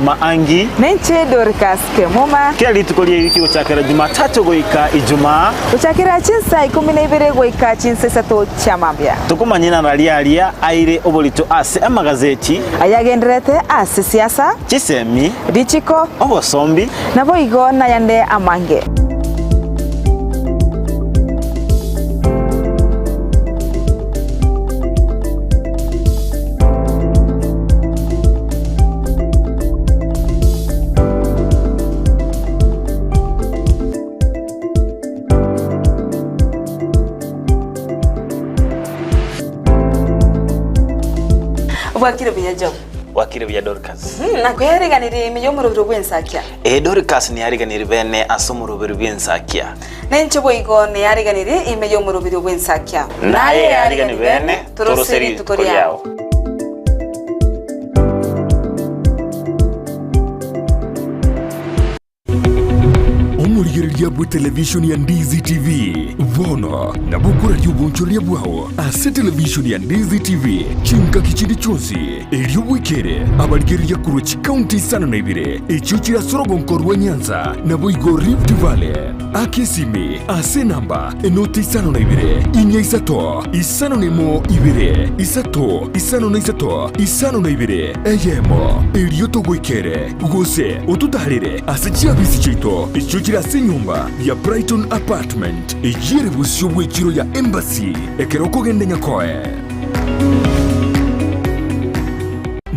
Maangi. Ninche Dorcas Kemuma. Kera rituko ri'ewiki gochakera Jumatatu goika Ijumaa. Gochakera chinsa ikomi na ibere goika chinsa isato chia mambia. Tokomanya inara aria aire oborito ase amagazeti. Ayagendererete ase siasa. Chisemi. Richiko. Obosombi. Naboigo nayande amange. Bwakire buya Job. Bwakire buya Dorcas. Mm, nakoyariganirie ime y'omorobiro bw'ensakia. Ee, Dorcas niyariganirie bene ase omorobiro bw'ensakia. Nainche boigo neyariganirie ime y'omorobiro bw'ensakia. Naye yarigani bene, torose rituko riao. Omorigereria bw'etelevishoni ya Ndizi TV bono nabo okoraria obonchoreria bwao ase televishoni ya Ndizi TV chingaki chinde chionsi, erio bwekere abarigereria korwa chikaunti isano na ibere echio chire ase orogonko rwa Nyanza naboigo Rift Valley. Aka esimi ase enamba enoti isano na ibere, inya isato, isano na emo ibere, isato, isano na isato, 52, eyemo, erio togoikere, gose ototaarere ase chiabisi chiaito echio chire ase enyomba ya Brighton Apartment, eyio ere bosio bw'echiro ya Embassy, ekero okogenda Nyakoe.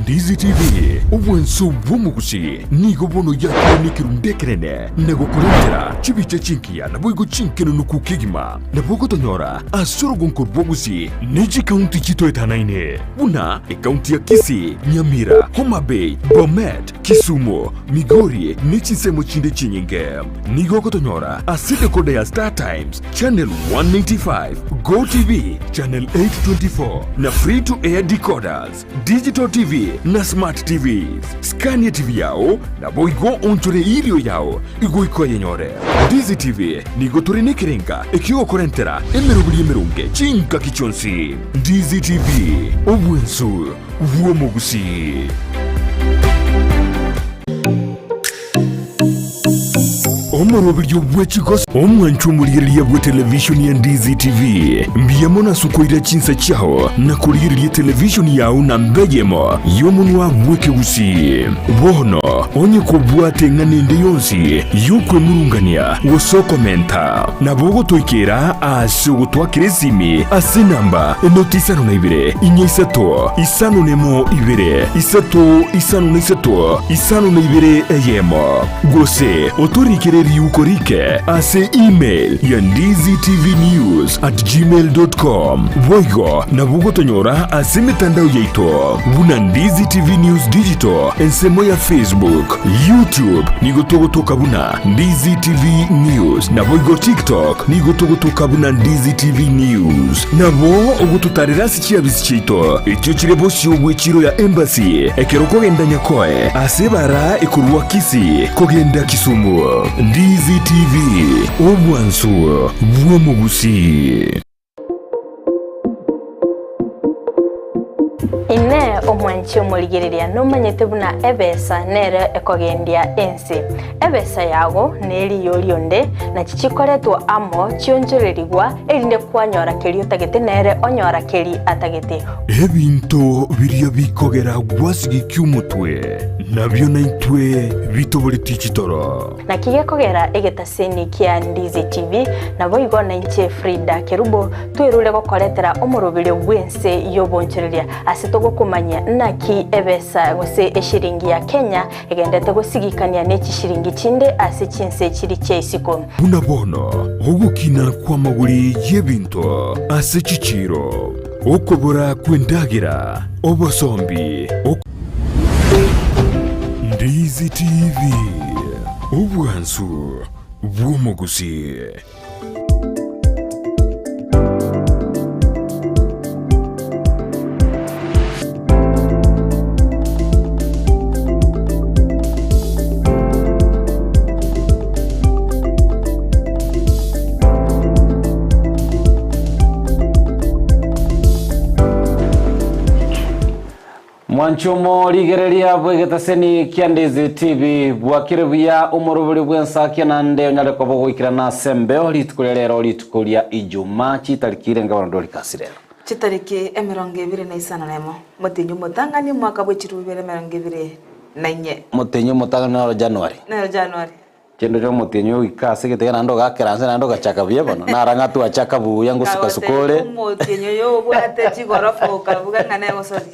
Ndizi TV, obwanso bw'omogusi, nigo bono yakire nekerundu ekenene na gokorentera chibicha chingiya naboigo chinkenunuku kegima. Nabo ogotonyora ase orogonko rw'obosie ne chikaunti chitoetanaine, buna ekaunti ya Kisii, Nyamira, Homa Bay, Bomet, Kisumu, Migori ne chinsemo chinde chinyinge. Nigo ogotonyora ase decoder ya Star Times, Channel 185, Go TV, Channel 824 na Free to Air decoders, Digital TV na Smart TVs. Skania TV yao naboigo onchore erio yao igoika oyenyore. Ndizi TV nigo tore nekerenga ekiogokorentera emeroberi emeronge chingaki chionsi. Ndizi TV, obwensu bw'omogusii. Omoroberio bwe chigoso omwancho omorigereria bwe televishoni ya Ndizi TV mbuya mono ase okoira chinsa chiao na korigereria televishoni yao namba eyemo y'omonwa bw'ekegusii. Bono onye kobwate eng'ana ende yonsi y'okwemurungania gose okomenta, nabo ogotoikera ase ogotwakera esimi ase enamba enoti 52 4 5 1 2 3 5 3 52 eyemo, gose otorikere riuko rike ase email ya ndizitvnews@gmail.com. Boigo nabo ogotonyora ase emetandao yaito buna Ndizi TV News Digital ensemo ya Facebook, YouTube nigo togotoka buna Ndizi TV News, naboigo TikTok nigo togotoka buna Ndizi TV News. Nabo ogototarera ase chiabisi chiaito echio chire bosio bw'echiro ya Embassy ekero okogenda Nyakoe ase ebara ekorwa Kisii kogenda Kisumu. Ndizi TV, obwansu bw'omogusii. Inee omwanchi omorigereria nomanyete buna ebesa nere ekogendia ense? Ebesa yago neriyo rionde, nachi chikoretwa amo chionchorerigwa, erinde kwanyora keria otagete nere onyora keria atagete. Ebinto biria bikogera gwasigikia omotwe, nabio naintwe bitoboretie chitoro. Naki gekogera egetaseni kia Ndizi TV, naboigo nainche Frida Kerubo twerure gokoretera omoroberio bw'ense y'obonchoreria ase togokomanyia naki ebesa gose eshiringi ya Kenya egendete gosigikania ne chishiringi chinde ase chinse chiri chia isiko. Buna bono ogokina kw'amagori y'ebinto ase chichiiro, okobora kw'endagera, obosombi, Ndizi TV, obwansu bw'omogusii. Mwanche omorigereria bw'egetaseni kia Ndizi TV, bwakire buya omoroberi bw'ensakia naende onyare koba ogoikerana ase embeo rituko ria rero rituko ria Ijumaa chitariki irenge bono Doricas rero. Chitariki emerongo ebere na isano nemo, omotienyi omotang'ani omwaka bwe chilifu ibere emerongo ebere na inye. Omotienyi omotang'ani noro January. Nero January. Kende kia omotienyi ogoika ase egetega naende ogakera nse naende ogachaka buya bono, nara ng'a twachaka buya ngosuka-suka ore. Kagotebi omotienyi oyo obwate chigorofa okabuga ng'a negosori.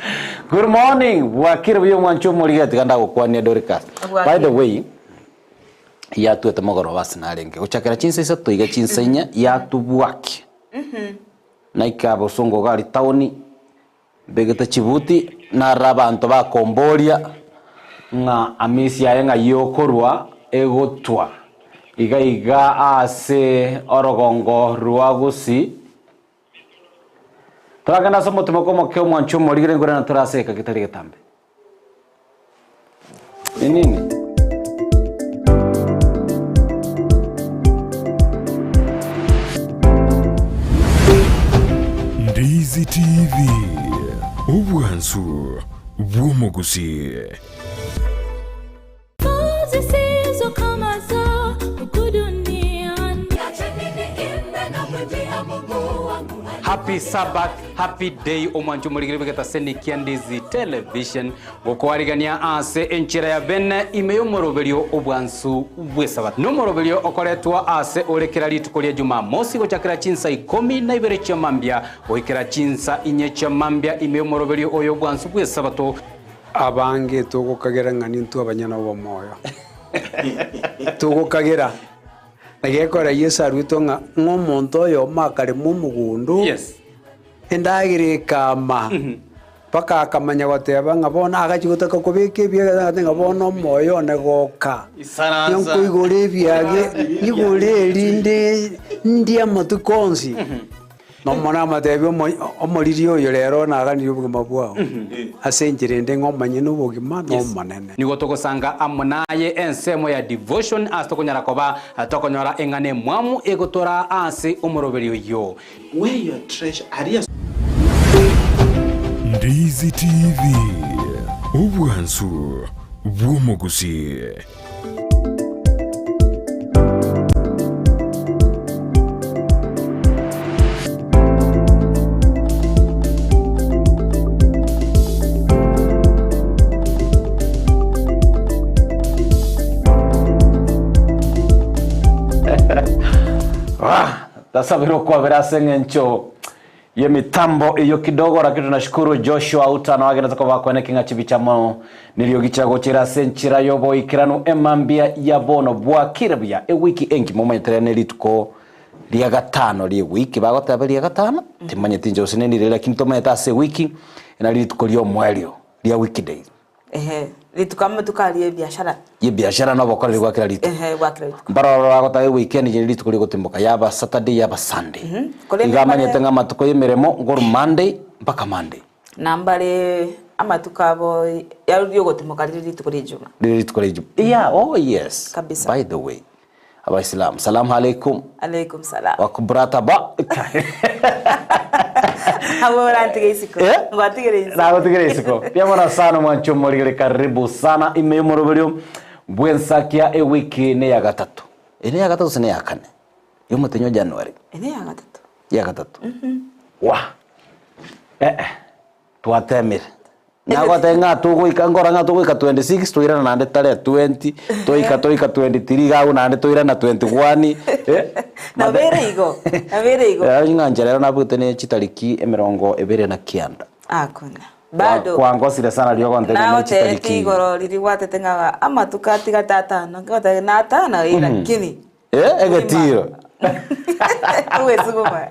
Good morning, bwakire buya omwanchi omorige tiga ndagokwanie Doricas. By the way, yatwete mogoroba ase narenge gochakera chinsa isato iga chinsa inya yatobwakia. Naika abosongo iga aria town, Mbegete chibuti, narora abanto bakomboria ng'a amisi aye ng'ai okorwa egotwa iga iga ase orogongo rwa Gusii. Toragende ase omotimoko omoke omwanchi omorigere nkorende tore ase egeka getari getambe. Ni nini? Ndizi TV, obwansu bw'omogusii. Happy Sabbath, happy day omwancho omorigere bw'egetaseni kia Ndizi Television gokoarigania ase enchera ya bene ime y'omoroberio obwansu bw'esabato. Nomoroberio okoretwa ase ore kera rituko ria Jumamosi gochakera chinsa ikomi na ibere chia mambia goikera chinsa inye chia mambia ime y'omoroberio oyo obwansu bw'esabato. Abange togokagera ng'a nintwe abanyene obomoyo. Togokagera. Na gekora Yeso aruetwe ng'a ng'a omonto oyomo akarema omogondo, Yes. endagera ekama, mpaka akamanya goteba ng'a bono agachia gotaka kobeka ebiage agateba ng'a bono omoyo one goka. Isaransa. Nkoigora ebiage, nyigore erinde ndie amatuko onsi. Nomone amatebi omoriri oyo rero naganirie obogima bwao, ase enchera ende ng'a omonyene obogima n'Omonene. Nigo togosanga amo naye ensemo ya devotion ase tokonyara koba tokonyora eng'ana emwamu egotoraa ase omoroberi oyio. Where your treasure aria. Ndizi TV, obwansu bw'omogusii. Tasabire okwabera ase eng'encho Y'emitambo eyio kidogo, lakini tunashukuru Joshua Utano agenderete koba akweneki ng'a chibicha amo neriogi chiagochera ase enchera y'oboikeranu emambia ya bono bwakire buya ewiki engima omanyete rero nerituko ria gatano ri'ewiki bagoteba ria gatano timanyeti inche gose nerire lakini tomanyete ase ewiki nari rituko ri'omoerio ria weekdays. Ehe, rituko amatuko aria ebiashara. Y'ebiashara na obokoreri bwa kera rituko. Ehe, bwa kera rituko. Mbaroro bagoteba eweekend eye rituko rigotimboka yaba Saturday yaba Sunday. Korende Iga amanyete mbare- ng'a amatuko y'emeremo nkorwa Monday mpaka Monday. Na mbare amatuko abo ya riogotimoka rire rituko ria ijuma. Rire rituko ria ijuma. Yeah, oh yes. Kabisa. By the way, Abaisilamu, salamu alaikum. Alaikum salam. Wakubrata ba. Abwo orantige isiko. Eh? Ngwatigere isiko. Nagotigere isiko. Mbuya sana mwancho omorigere karibu sana ime y'omoroberio bw'ensakia ewiki ne ya gatato. Ere ya gatato gose ne ya kane? Y'omotenyi o January. Ere ya gatato. Ya gatato. Wah! Eh eh. Twatemire. Nagotebia ng'a togoika nkora ng'a togoika 26 toirana naende tarehe 20, toika toika 23 iga agwo naende toirana 21, eh. Nabo ere igo, nabo ere igo. Eh, ng'a inche rero nabwate ne chitariki emerongo ebere na kianda. Hakuna. Bado. Kwangosire sana riria ogontebia ng'a ne Nagotebetie chitariki. igoro riria gwatete ng'a amatuko atigate atano, nkegotebia na atano eh, lakini. Eh, egetiro. Ogwesuguma.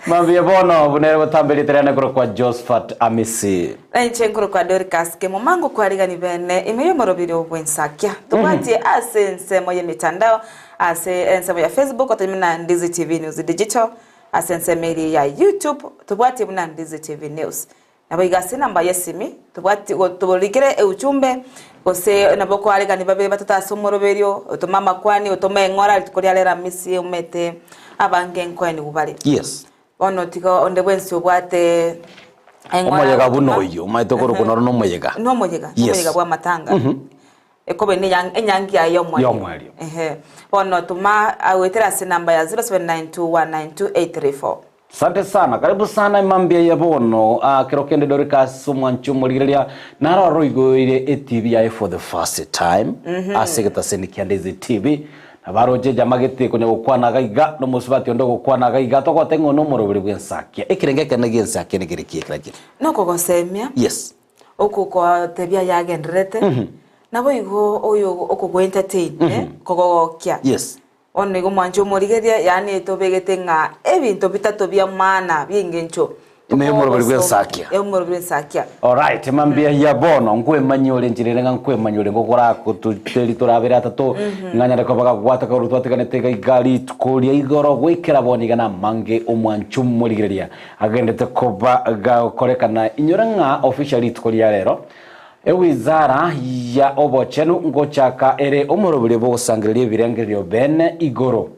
Mambia bono buna ere botambe rieta riane korokwa Josphat Amisi. Na inche nkorokwa Dorcas Kemuma ngokwarigani bene ime y'omorobiri bw'ensakia. Tobwatie ase ensemo y'emitandao ase ensemo ya Facebook otonywe buna Ndizi TV News Digital, ase ensemo eria ya YouTube tobwatie buna Ndizi TV News. Naboigo ase enamba y'esimi, tobwati toborikere euchumbe, gose nabo koaregani babe batato ase omoroberio, otome amakwani, otome eng'ora rituko ria rero Amisi omete abange nkoenigwa bare. Yes. Bono tiga onde bwensi obwate. Omoyega buna oyio, omanyete okorokwa noro nomoyega. Nomoyega, Yes. nomoyega bw'amatanga. Ekobe ne eyang- enyangi yaye y'omoerio. Y'omoerio. Ehe. Bono toma goetera ase enamba ya 0792192834. Sante sana, karibu sana emambia ya bono. Ah, kero kende Doricas omwanchi omorigereria naro aroigoire etv yaye for the first time ase egetaseni kia Ndizi TV. Nabo aroche ejama gete konya gokwana iga iga nomosubati onde ogokwana iga iga togote ng'a one omoroberi bw'ensakia. Ekerengo ekenene gi'ensakia nekere ki ekero kere? Nokogosemia. Yes. Okogotebia ayagendererete, naboigo oyo okogo entertain, eh, kogogokia. Yes. Bono igo mwanche omorigereria, yaani tobegete ng'a ebinto bitato bia maana bi'engencho Ime y'omoroberi bw'ensakia. Y'omoroberi bw'ensakia. Alright, mambia ya bono nkwemanyia ore enchera ere ng'a nkwemanyia ore ngokora teri torabere atato ng'a nyare koba gagwata korwa twatiganete iga iga rituko ria igoro goikera bono iga namange omwancho omorigereria Agendete koba gagokorekana inyore ng'a official rituko ria rero, ewizara ya obochenu ngochaka ere omoroberio bw'ogosangereria ebirengererio bene igoro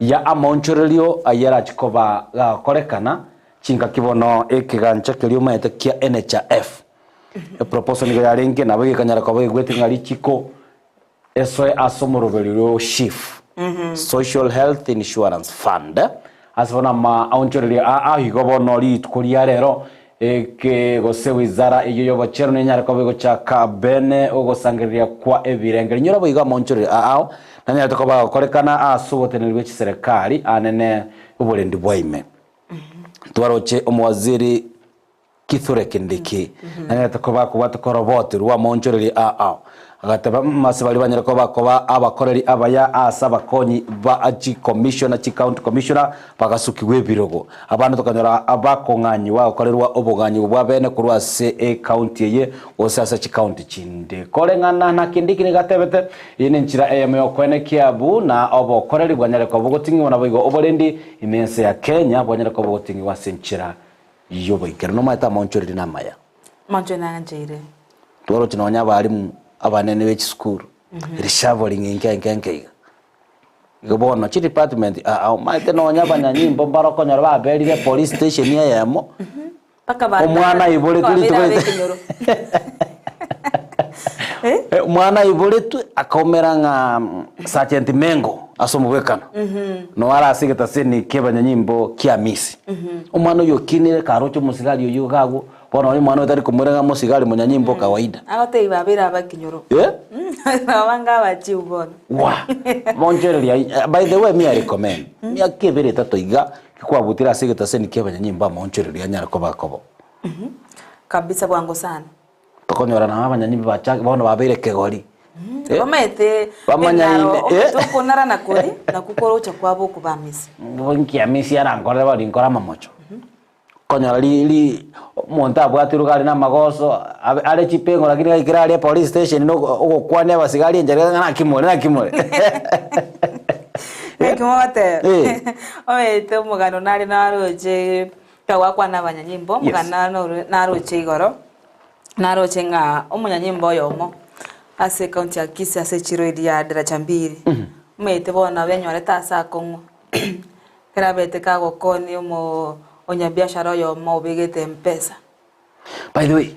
ya amaonchorerio ayio arache koba gagokorekana chingaki bono ekegancha keria omanyete kia NHIF. Eproposal nigo yarenge nabo gekanyara koba gegwete ng'a richiko Esoe ase omoroberio oria o SHIF, Social Health Insurance Fund, ase bono amaonchorerio aa igo bono rituko ria rero eke gose wizara eyio y'obochenu nenyare koba egochaka bene ogosangereria kwa ebirengererio. Inyora boigo amaonchorerio aao nanyarete koba agokorekana ase oboteneneri bwe chiserekari anene oborendi bwa ime. Twaroche omowaziri Kithure Kindiki nanyarete koba akobwate koroboti rw'amaonchoreria a ao. Agateba, Mm, ase baria banyare koba koba abakoreri abaya ase abakonyi ba chi commissioner, chi county commissioner, bagasukigwa ebirogo. Abande tokanyora bakong'anyigwa gokorerwa obong'anyigwa bwa bene korwa ase ecounty eye gose ase chicounty chinde. Koreng'ana na Kindiki nigo atebete, Eye nenchera eyemo y'okoenekia buna obokoreri bwanyare koba bogoting'igwa naboigo oborendi ime ense ya Kenya bwanyare koba bogoting'igwa ase enchera Y'oboikeranu nomaete amaonchoreria namaya. Amaonchoreria nancheire. Twaroche nonya abalimu abanene be chisukuru reshuffling enke enke enke iga. Igo bono chidepartment aa omaete nonya abanyanyimbo mbare okonyora baberire police station eyemo, Mpaka ba omwana aiboretwe mpaka rituko babere rite abekenyoro. Omwana aiboretwe akaumera ng'a Sergeant Mengo ase omobwekano, noo are ase egetaseni kia abanyanyimbo kia Amisi. Omwana oyio okinire karoche omosigari oyio iga agwo, bono onye omwana oyo tari komoira ng'a mosigari monyanyimbo kawaida. Agotebi babere abakinyoro. Eh? Abange abachiu bono. Wah! Monchoreria ai, by the way me I recommend, miaka ebere etato iga, kikwabutire ase egetaseni kia abanyanyimbo amaonchoreria anyare koba akobo. Kabisa bwango sana. Tokonyora nabo abanyanyimbo bachake bono babeire kegori. Eh, Bamaete Bamanyaine, engaro eh. omonto okonara na kori nakwo korocha kwabo okobamisia. Nki amisia arankorere bono ninkore amamocho. Konyora ri ri omonto abwatirwe kare na amagoso abe are chipengo lakini gaikire aria police station na ogo ogokwania abasigari enchera ng'a naki more naki more. Naki mogoteba Eh. omanyete omogano nare naroche Togwakwana abanyanyimbo, Yes. omoganda noro naroche igoro, naroche ng'a omonyanyimbo oyomo ase ecounty ya Kisii ase echiro eria ya Daraja Mbili, omanyete bono nabo enyorete ase akong'u, ekero abete kagokonia omo onyabiashara oyomo obegete mpesa. By the way,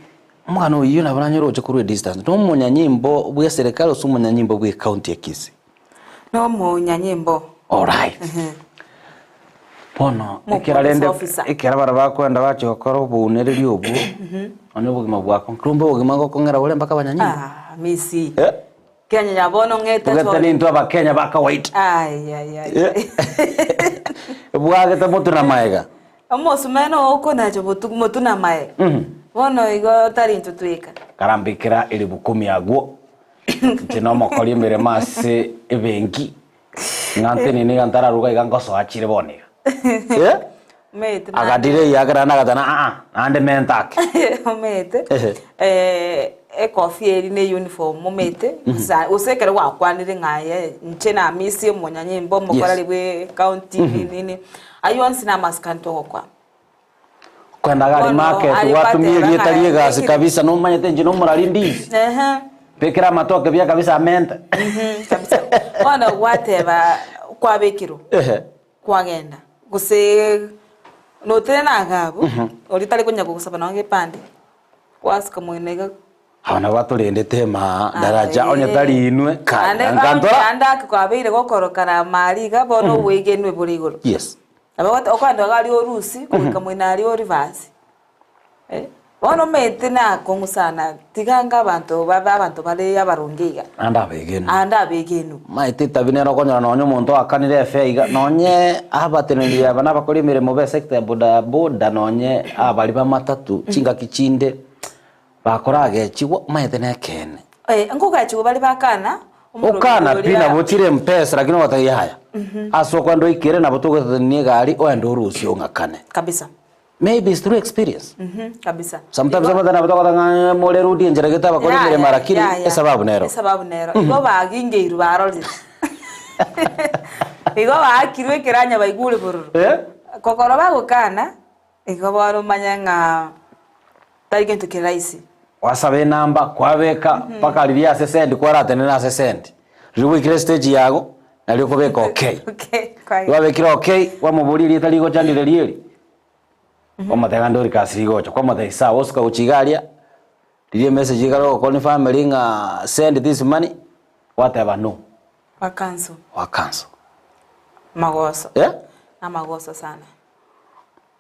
omogano oyio nabo nanyore oche korwa edistance, na omonyanyimbo bwa eserekari gose omonyanyimbo bwa ecounty ya Kisii? Na omonyanyimbo. Alright. Bono Mo ekero police rende officer. ekero baria bakoenda bachia gokora obounereria obwo, onye obogima bwako, kumbe obogima ngokong'era bore mpaka abanyanyimbo. Ah, misi. Eh? Kenya ya bono ng'ete Togete chore. nintwe abakenya ba kawaida. Ai, ai, ai. Eh. Bwagete motwe na maega. Omosumeno okonacha botu motwe na maega. Bono igo tari intwe tweka. Karambekera eribuku agwo, inche nomokori emeremo ase ebenki, ng'a ntenene iga ntararuga iga ngosoa chire bono iga. Eh? Omanyete naende- Agatira eyio akera naende agateba aa, naende mente ake. Omanyete, Ehe. eh, ekofia eri na eyuniform omanyete, gose gose ekero gwakwanire ng'a aye inche namisia omonyanyimbo omokoreri bwa ecounty nini nini, aywo onsi namasikani togokwana. Kwenda gari Bono, market aye gwatumia gwateba erieta ng'a ri'egasi ekere- kabisa nomanyete inche nomorari ndizi. Ehe. Bekera amatoke buya kabisa amente. Mhm, kabisa. Bono gwateba kwabekirwe Ehe. kwagenda gose. Notenena iga abwo, oria tari konya kogosaba nonya gepande, gwasuka moino iga. Aba nabo batorendete ema daraja onye tari inwe kai Naende ngantora. naende ake kwabeire gokorokana amari iga bono obwegenwe bore igoro. Yes. Nabo ogote okoenda iga aria orusie, goika moino aria orivasi. Eh, bono omanyete nakong'u sana, tiga anga abanto babe abanto bare abaronge iga. Naende abegenwa. Naende abegenwa. Omanyete etabi nere okonyora nonye omonto oakanire efare iga, nonye abateneneri aba nabakori emeremo be sector ya boda boda nonye abari ba matatu chingaki chinde, bakoragechigwa omanyete nekeene. Eh, nkogechigwa bare bakana, omorobio Okana pi oria. nabo chire mpesa lakini ogoteba yaya, ase okoenda oikere nabo togotenenia egari oende orusie ong'akane. Kabisa. Maybe it's through experience. Kabisa. Sometimes Igo- abanto nabo togoteba ng'a more rudi enchera gete abakora Ya, emeremo ya, lakini ya, ya. esababu nero. Esababu nero. Igo bagingeirwe barorire. Igo baakirwe ekeranya baigure bororo. Eh? Kokoro bagokana, igo bono omanye ng'a tari gento kere rahisi. Gwasaba enamba, kwabeka mpaka riria ase send kwaratenena ase send. Riria gwaikire stage yago, nario okobeka okay. Okay, kwagera. Gwabekire okay, kwamoboria erieta rigocha ndire rieri, kwamotebia ng'a Dorcas rigocha, kwamotebia sawa osuka gochia iga aria, riria emessage ekare gokoni family ng'a send this money, gwateba no. Gwa cancel. Gwa cancel. Magoso. Eh? Namagoso sana.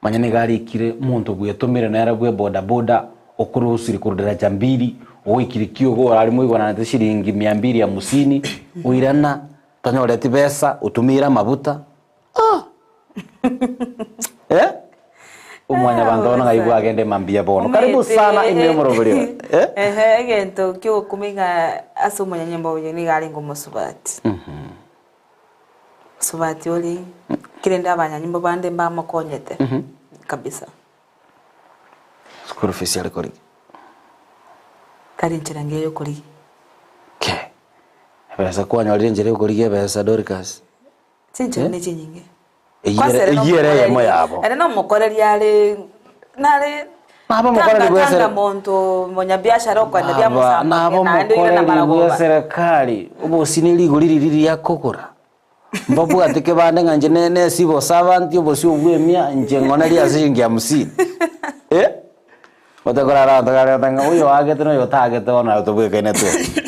Manya nigo arikire omonto bwetomire nere bwe boda boda okorosire korwa daraja mbili ogoikire kiogo orare moigwananete shilingi mia mbili hamsini oirana tanyoreti besa otumire amabuta ah! Eh? Omwanyabanto bono ng'ai bwagenda emambia bono. Karibu sana ime omoroberi oyo. Eh? Ehe, egento kiogokumia iga ase omonyanyimbo oyo nigo arenge omosubati. Mosubati oria, kerende abanyanyimbo bande mbamokonyete kabisa. School fees are korigia. Tari nchera engiya yokorigia. Ke. Ebesa kwanyorire enchera yokorigia ebesa Dorcas. Chinchera ne chinyinge. Eyio Kwanza ere ere eyio ere eyemo nomokoreri, yabo. ere nomokoreri are nare Nabo omokoreri tanga bwe tanga sere- monto monyabiashara okoenda Aba biamosamba nabo naende oirane omokoreri bwe amaragoba. serikali obosie ne rigori riria riakogora mbabwate kebande ng'a inche ne ne civil servant obosie obwo emia inche ng'onerie ase shilingi hamsini eh otekorara abanto kareta ng'a oyo oagete na oyo otagete bono naye tobwekaine twensi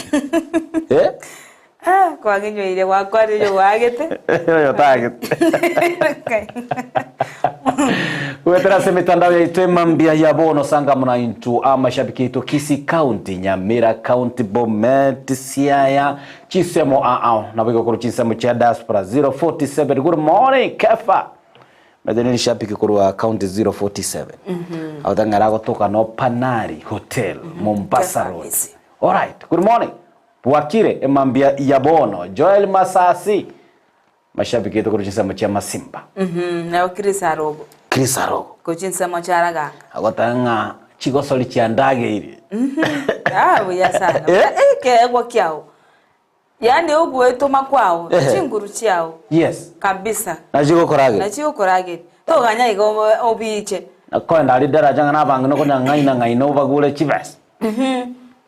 eh. Ah, kwang'inyoirie gwakwarire oyo oagete. Oyo otagete. Goetera ase emitandao yaito emambia ya bono sanga muna intwe amashabiki aito Kisii County, Nyamira County, Bomet, Siaya, chinsemo ao nabo igo korwa chinsemo chia diaspora 047 good morning Kefa Mete nere shabiki korwa county 047 agoteba ng'a agotoka no Panari Hotel Mombasa Kefa Road Isi. alright good morning Bwakire emambia ya bono Joel Masasi mashabiki aito korwa chinsemo chia Masimba. Nabo Chris Arogo. Chris Arogo. Korwa chinsemo chia Raganga. Agoteba ng'a chigosori chiandageire. Ah, buya sana. Eh? Ekeegwa kiao. Yaani ogwetoma kwao, Ehe. chinguru chiao. Yes. Kabisa. Nachigokorageria. Nachigokorageria. Toganya igo obiche. Nakoenda aria daraja ng'a nabang'ina okonya ng'aina ng'aina obagure chibesa.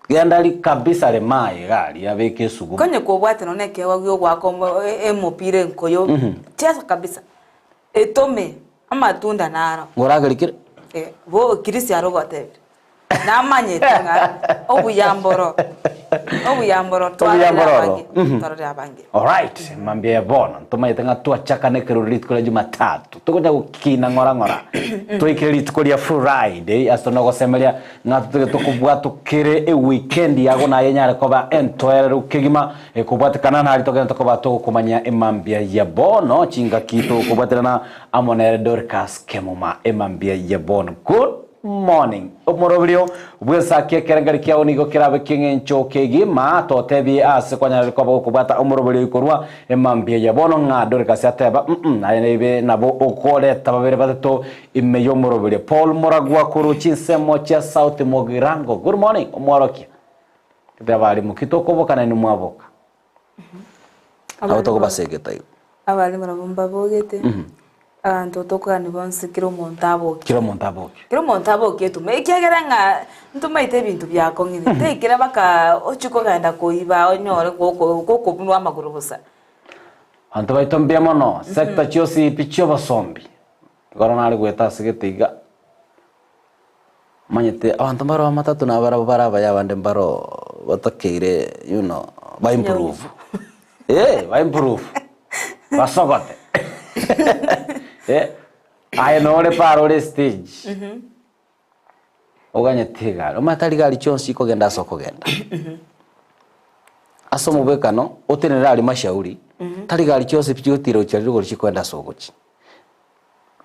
Genda aria kabisa rema iga aria abeke esuguma. Konye kobwate nonya ekeegwa giogoaka omo- e- emopira enkoyo, chesa kabisa, etome, amatunda naro. Ngorageria kere? Eh, bo Kristo arogotebire. Namanyete ng'a obuya mboro, obuya mboro, Obuya twarorire mboro oro. abange, twarorire abange. Alright, mambia ya bono ntomaete ng'a twachakana ekerori rituko ria Jumatatu togocha gokina ng'ora ng'ora toikire rituko ria Friday ase tonogosemeria Ng'a totige tokobwatokere ewikendi yago naye enyare koba entoereru kegima, ekobwatekana nari togende koba togokomanya emambia ya bono, chingaki togokobwaterana amo nere Dorcas Kemuma emambia ya bono. Good morning. Omoroberio bw'ensaki ekerengeri kiao nigo kerabe ki'eng'encho kegima, totebie ase kwanyarire koba gokobwata omoroberio oyio korwa emambia ya bono ng'a Dorcas ateba, mm aye naibe nabo okoreta babere batato Ime y'omoroberio Paul Muragwa korwa chinsemo chia South Mugirango. Good morning omworokia. Gete abalimu ki tokoboka nainwe mwaboka. Nabo tokobasegeta igo. Abalimu nabo mbabogete, abanto tokogania bonsi kera omonto aboke. Kera omonto aboke. Kera omonto aboke etumo ekiagera ng'a ntomaete ebinto biakong'ire, tekera baka ochie kogenda koiba onyore goko gokobunwa amagoro bosa. Abanto baito mbuya mono, sector chionsi pi chiobosombi. Ekero nare goeta ase gete iga, omanyete abanto mbaro amatatu nabarabwo bare abaya abande mbaro batakeire you know, ba improve eh, ba improve basogote eh, aye nore paro ore stage oganyete egari, omanyete tari gari chionsi chikogenda ase okogenda. Ase omobwekano, otenenere aria mashauri, tari gari chionsi pi chigotira gochia rigori chikoenda ase ogochia.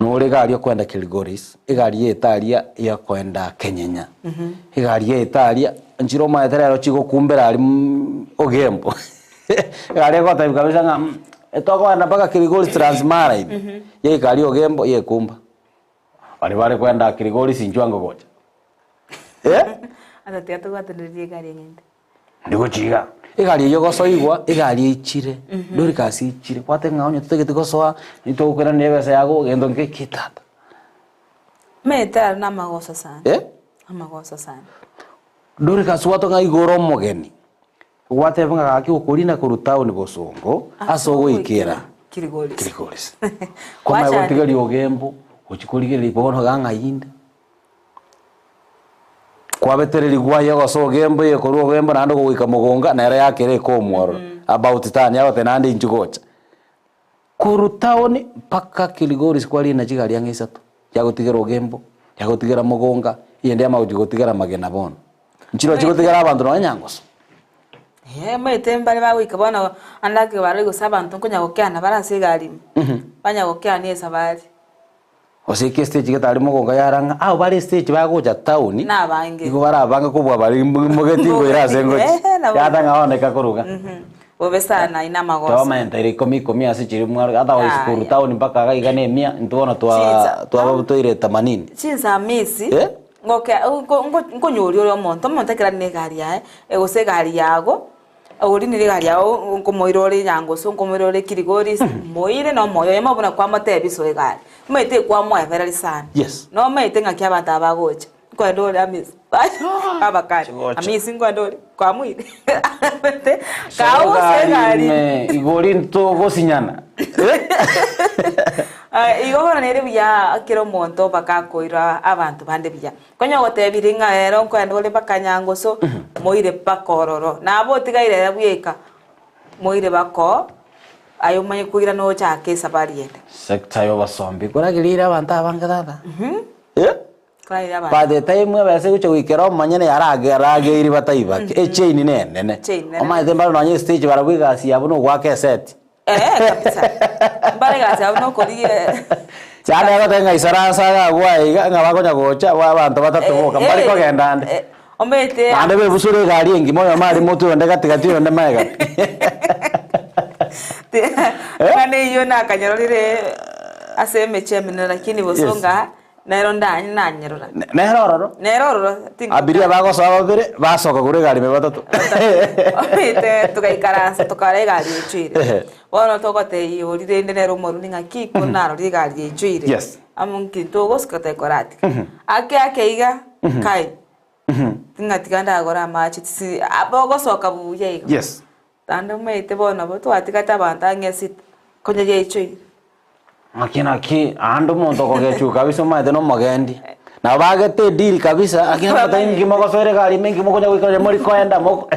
Nore egari okoenda Kilgoris, egari yaeta aria yakoenda Kenyenya, egari yaeta aria, nchire omanyete rero chigokumbera aria Ogembo, egari egotebia kabisa ng'a etokogenda mpaka Kilgoris Transmara ime, yaika aria Ogembo yekumba. Baria bare koenda Kilgoris inchuo ango gocha. Eh? Ata tiga togwataneririe egari eng'ende. Ndigochia iga. Egari eyio gosoigwa, egari eichire, Dorcas eichire, kwateba ng'a onye totageti gosoa, nitogokoiraneria ebesa yago, gento nke ki tata. Omanyete aro namagoso sana. Eh? Amagoso sana. Dorcas gwateba ng'a igo ore omogeni, gwateba ng'a gaki okorina korwa town bosongo, ase ogoikera Kilgoris. Kilgoris. Kwamanya gotigaria ogembo, gochia korigereria bono iga ng'ai inde. Kwabetererigwa aye gosoa ogembo eye korwa ogembo naende ogoika mogonga nere yakera ekomu ororo about turn agote naende inchuo gocha. Korwa town mpaka Kilgoris kwarina chigari ang'e isato, yagotigera ogembo, yagotigera mogonga, eyende yamanya gochia gotigera magena bono. Nchire chigotigera abanto nonya nyangoso. Eeh omanyete mbare bagoika bono ande ake barore gose abanto nkonya gokeana bare ase egari ime, banya gokeana esabari. Gose eke estage getari mogonga yara ng'a abo bare estage bagocha town Nabange. igo bare abange kobua baria mogeti ngoira ase ngochi. Eeh, nabo. Yata ng'a bono ekakoruga. Bobe sana ina amagoso. Twamaenta ere ikomi ikomi ase chiria mwaro ata Yaya. korwa town mpaka iga iga na emia intwe bono twa Chinsa. twaba toire themanini. Chinsa hamisi, Eh? ngoke nko- nko- nkonyoria ore omonto, omonto ekero are na egari yaye, gose egari yago, Orinire egari yao nkomoira ore Nyangoso, nkomoira ore Kilgoris, moire na omoyo oyomo buna kwamotebia iso egari. Omanyete ekwamoebereria sana. Yes. Nomanyete ng'aki abanto aba bagocha. Nkoenda ore Hamisi, abakani, Chigocha. Hamisi nkoenda ore, kwamoire? Omanyete, kagocha egari ime igori ntogosinyana. Ah, igo bono nere buya kera omonto mpaka akoira abanto bande buya. Konya ogotebirie ng'a ere nkoenda ore mpaka nyangoso, moire mpaka ororo. Nabo otigaire ere bweka, moire mpaka aye omanye koirana ochake esafari ende. Sector y'obosombi koragereire abanto abange tata. Eh? Koragereire abanto. By the time ebesa egocha goikera omonyene yaragerageiri bataibake. Echain nenene. Echain nenene. Omanyete mbare nonye estage barabwo egasi yabo nogoaka eseti. Eeh kabisa. Mbare egasi abwo nokorigia Yaani agoteba ng'a isaransa iga agwo aiga ng'a bakonya gocha bo abanto batato boka mbari kogenda ande. Omanyete Naende bebusure egari engima oyomo are motwe oyonde gati gati oyonde magega pi. Eng'ana eyio nakanyororire ase emechie emenene lakini bosonga Nero nanyerora. Nere ororo. Nere ororo. Abiria bagosoa babere, basoka korwa egari ime batato. Omanyete togaikaransa tokara egari yaichoire. Bono togotebia oria rende nere omorwani ng'aki ko narorire egari yaichoire. Yes. Amo nki togosuka tokoratiga. Ake ake iga, kai, ng'a tiga ndagore amache tisi bogosoka buya iga. Yes. Naende omanyete bono nabo twatigete abanto ang'e sita, konya yaichoire. Naki naki aande omonto okogechuka kabisa omanyete na omogendi. Nabo bagete edeal kabisa lakini ogotebi inki mogosoera egari ime inki mokonya goikera mori koenda moko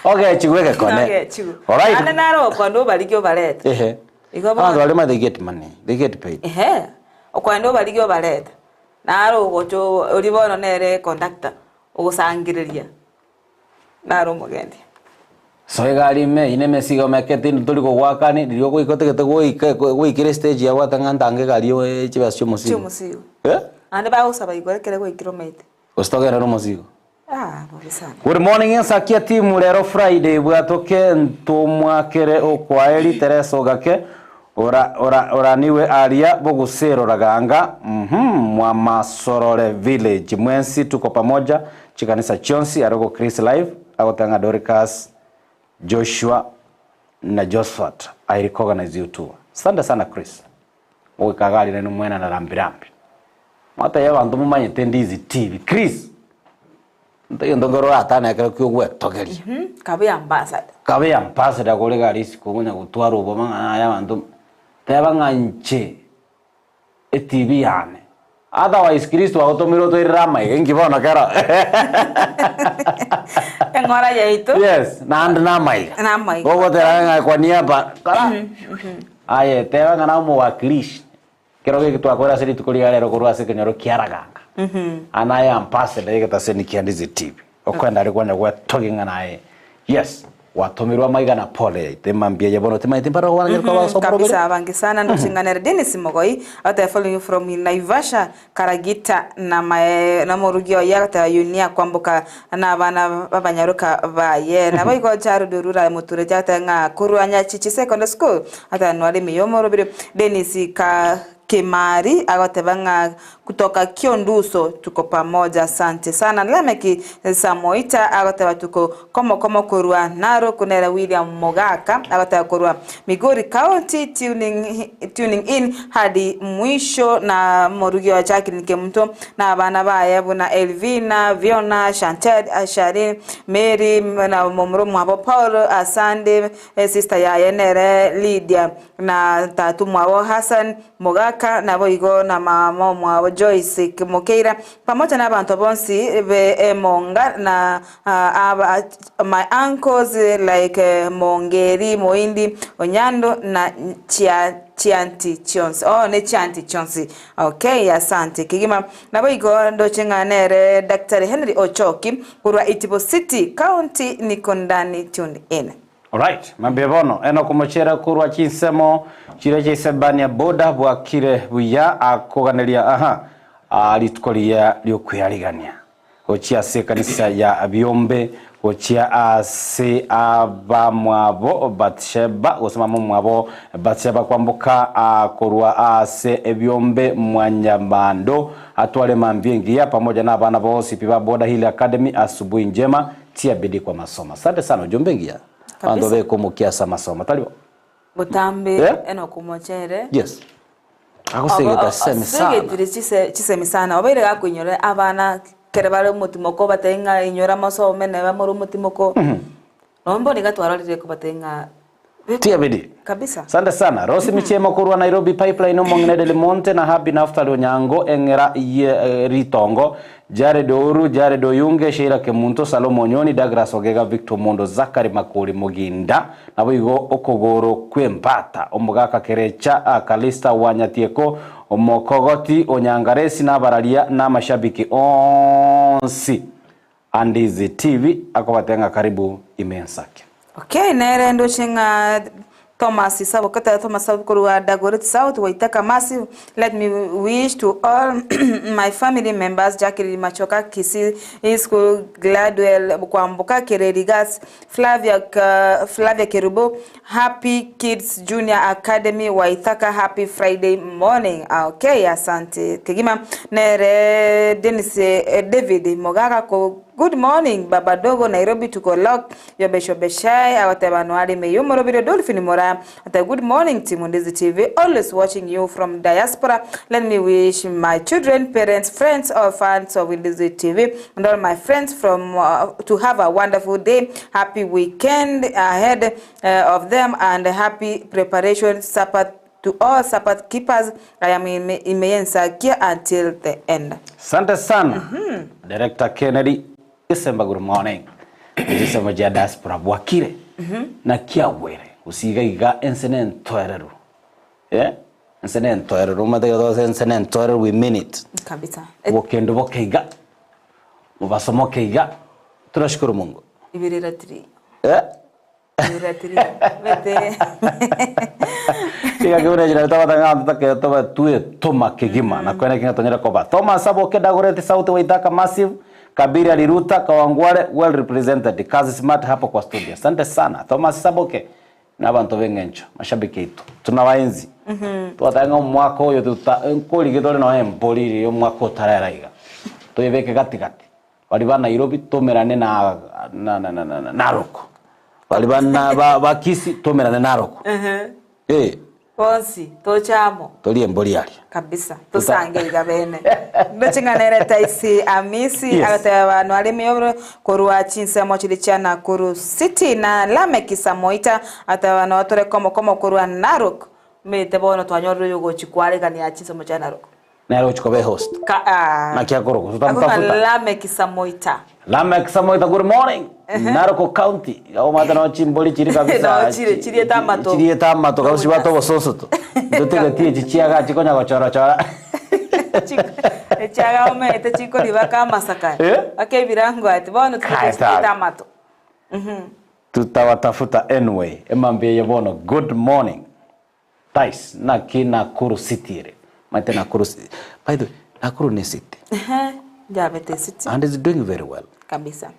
ogechigwa egekone. Ogechigwa. Alright. Naende naro okonda obarigie obarete. Ehe. Igo Abanto bono. baria omanyete they get money, they get paid. Ehe, okoenda obarigie obarete. Naro ogocha oria bono nere conductor, ogosangereria. Naro omogendi. Soa egari ime, eyio nemesigo emeke tindi tori kogwakani, riria ogoika otagete goika goikera estage yabwate ng'a ntange egari eye chibesa chia omosigo. Chi'omosigo. Eh? Naende bagosaba igoro ekere gwaikire omaete. Gose togende na omosigo. Ah, bobe sana. Good morning Ensakia team rero Friday bwatoke ntomwakere okwaeri Teresa ogake ora ora oraniwe aria bogusero raganga uhmm mwamasorore village mwensi tuko pamoja Chikanisa chionsi are go Chris Live agoteba ng'a Dorcas, Joshua na Josphat I recognize you too. Sante sana Chris. Goika iga aria nainwe mwenana rambi rambi. Mwatebia abanto momanyete Ndizi TV. Chris! Egento nkere oratane ekero kia ogwetogeria. Kabe ambassador. Kabe ambassador kore iga aria isiko okonya gotwara obwamo ng'a yaya abanto teba ng'a inche. Etibi yane. Otherwise Kristo agotomirwe otoirere amaiga, inki bono kero? Eng'ora yaito. Yes, naende namaiga. Namaiga. Gogotera ng'a kwa niaba, kora. Aye, teba ng'a namowakilishi. Kero geki twakorire ase rituko ria rero korwa ase ekenyoro kia Raganga. Aa naye ambassador y'egetaseni kia Ndizi TV. Okoenda aria kwanya gwetogia ng'a naye yes, gwatomirwe amaiga na pole yaito emambia eye bono timanyeti mbare okobaranyare koba ase omoroberi. Kabisa abange sana ndoching'anere Dennis Mogoi agoteba following you from Naivasha Karagita na mae na omorugi oye agoteba Yunia Kwamboka na abana babanyaroka baye. Naboigo Jared Orura Motureti agoteba ng'a korwa Nyachichi Secondary School agoteba nware ime y'omoroberi Dennis Ka Kimari agoteba ng'a Kutoka Kionduso tuko pamoja asante sana Lameki Samoita agoteba tuko komo komo korwa Narok nere William Mogaka agoteba korwa Migori County tuning, tuning in hadi mwisho na morugi oye Jacqueline Kemunto na abana baye buna Elvina, Viona, Chantel, Sharin, Mary na momura omwabo Paul Asande sister yaye nere Lydia na tata omwabo Hassan Mogaka, naboigo na mama omwabo Joyce Mokeira, pamoja nabanto bonsi be emonga na aba my uncles like Mongeri, Moindi, Onyando na chia chianti chionsi oh ne chianti chionsi okay asante kegima. Naboigo ndoche ng'a nere Daktari Henry Ochoki korwa Itibo City County niko ndani tuned in. Alright, mambia bono Enock Omochere korwa chinsemo chiria chia Isebania boda bwakire buya akoganeria aha aa rituko riya riokwearigania gochia ase ekanisa ya Biombe gochia ase abamwabo Bathsheba gose mama omwabo Bathsheba kwamboka aa korwa ase ebiombe Mwanyabando atware mambia engiya pamoja na abana bonsi pi ba Boda Hill Academy asubuhi njema Tia bidii kwa masomo. Asante sana ujumbe ngiya. Abanto Kabisa. beke omokia ase amasomo tari bo? Botambe Eh? Enock Omochere. Yes. Agosegete semi sana. Asegetire chise chisemi sana obeire gakoinyora abana kere bare omotimoko obatebie ng'a inyora mosome neba more omotimoko nonye bono iga twarorire kobatebia ng'a Tia bidii. Kabisa. Asante sana. Rose Michemo korwa Nairobi Pipeline omong'ina Delimonte na Happy Naftali Onyango eng'era ye ritongo Jared Ouru Jared Oyunge Sheila Kemunto Salomo Onyoni Douglas Ogega Victor Omondo Zachary Makori Moginda naboigo okogoro kw'embata Omogaka Kerecha Calista Wanyatieko Omokogoti Onyangaresi na abararia na amashabiki onsi Andizi TV akobatebia ng'a karibu ime ensake. Okay, nere ndoche ng'a Thomas Sabo kata Thomas Sabo korwa Dagoretti South Waithaka Massive let me wish to all my family members Jacqueline Machoka Kisii School Gladwell Kwamboka Kereri Gas Flavia Flavia Kerubo Happy Kids Junior Academy Waithaka happy Friday morning okay asante kegima nere Dennis David Mogaka ko good morning baba dogo Nairobi tuko lock yobeshobeshai agoteba noari meyumorobire Dolphin Mora ate good morning team Ndizi TV always watching you from diaspora let me wish my children parents friends all fans of Ndizi TV and all my friends from uh, to have a wonderful day happy weekend ahead uh, of them and happy preparation supper to all supper keepers I am imeyensakia until the end Asante sana mm -hmm. Director Kennedy December good morning December ja diaspora bwakire mm -hmm. na kiagwere usiga iga ense nentoereru yeah? ense nentoereru omanyete ekero ense nentoereru we mean it kabisa Bokendo boke iga Mobaso moke iga Tunashukuru Mungu Ibirira tiri eh? Ibirira tiri bete Iga kibuna jira tabata ng'a tutake toba tuye toma kegima na kwene kinga tonyera koba Thomas Saboke Dagoretti Sauti Waithaka Massive Kabiri Aliruta Kawangware well represented kazi smart hapo kwa studio asante sana Thomas Saboke na abanto b'eng'encho mashabiki aito tunawaenzi twataka ng'a omwaka oyo tuta nkorige tore nonya embori riria omwaka otarera iga toyebeke gati gati baria ba Nairobi tomerane na na na na na Narok baria ba na ba ba Kisii tomerane Narok eh Bonsi toche amo. Torie embori aria. Kabisa tosange iga bene. Ndoche ng'a nere Taisi Amisi Yes. agateba abanto are emeyoboro korwa chinsemo chiria chia Nakuru City na Lameki Samoita agateba noo tore komo komo korwa Narok. Omanyete bono twanyorire oyo ogochi kwaregania chinsemo chia Narok. Nere ogochi koba ehost. Ka ah. Naki akorokwa? Akorokwa Totamutafuta. Lameck Samoita. Lameck Samoita good morning. Narok County. Iga omanyete noo chimbori chiri kabisa. Noo chire, chiriete amato. Chiriete amato kabisa chibwate obososoto. Ntotegeti echi chiaga chikonya gochora chora. Echiaga omanyete chikoribaka amasakara. Eh? Mpaka ebirango ati bono Kai tobwate chiriete tata. amato. Tutawatafuta anyway. Emambia eye bono good morning. Tais, naki Nakuru city ere? Maete Nakuru city. By the way, Nakuru ne city. Ehe, yabete city. And it's doing very well. Kabisa.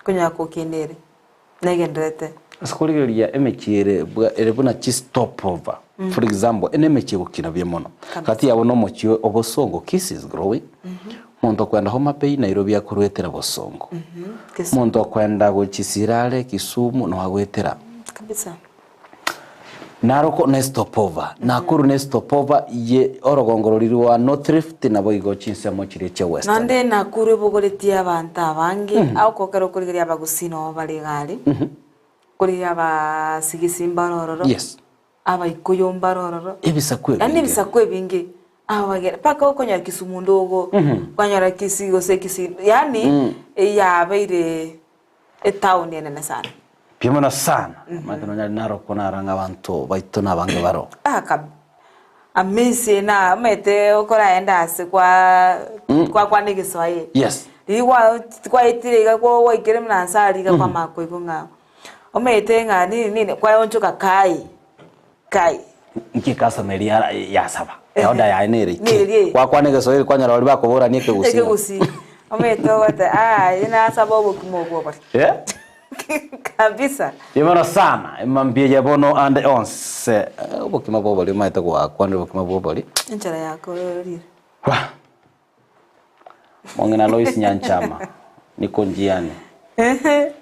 Konyara kokina ere. Negenderete. Ase korigereria emechie ere bwa ere buna chi stopover. For example, ene emechie egokina buya mono. Kabisa. Gati yabo na omochie o Bosongo, Kisii is growing. Omonto okwenda Homa Bay, Nairobi akorwetera Bosongo. Kisumu. Omonto okwenda gochia Sirare, Kisumu, no agoetera. Kabisa. Narok ne stopover, Nakuru ne stopover ye orogongo roria rwa North Rift naboigo chinsemo chiria chia Western. Naende Nakuru ebogoretie abanto abange, agokokera okorigereria abagusii nabo bare iga aria, okorigereria abasigisi mbare ororo, Yes. abaikuyu mbare ororo, Ebisaku yaani ebinge. ebisaku ebinge, abagere mpaka okonyora Kisumu ndogo, okonyora Kisii gose Kisii, yaani yabeire Etaoni enene sana. Mbuya mono sana. Omanyete nonya narokwo narang'a abanto baito nabange baro. Ah, kab amisi na omanyete okoraenda ase kwa kwakwana egeswahili. Yes. Riria gwa kwaetire iga kwa gwaikire buna nse aria iga kwamanya koigwa ng'a omanyete ng'a nini nini kwaonchoka kai kai. Nki customer eria yasaba? Eorder yaye nere ki? Nere. Gwakwana egeswahili kwanyora baria bakoborania ekegusii. Ekegusii. Omanyete ogote ah aye nasaba obokima obwo obore. Eh? Kabisa. Mbuya mono sana, emambia eye bono ande onse. Eh, Obokima bwa obori omanyete gwakwanire obokima bwa obori. Enchera yakororire. Wah. Mong'ina Lois Nyanchama, niko njiani.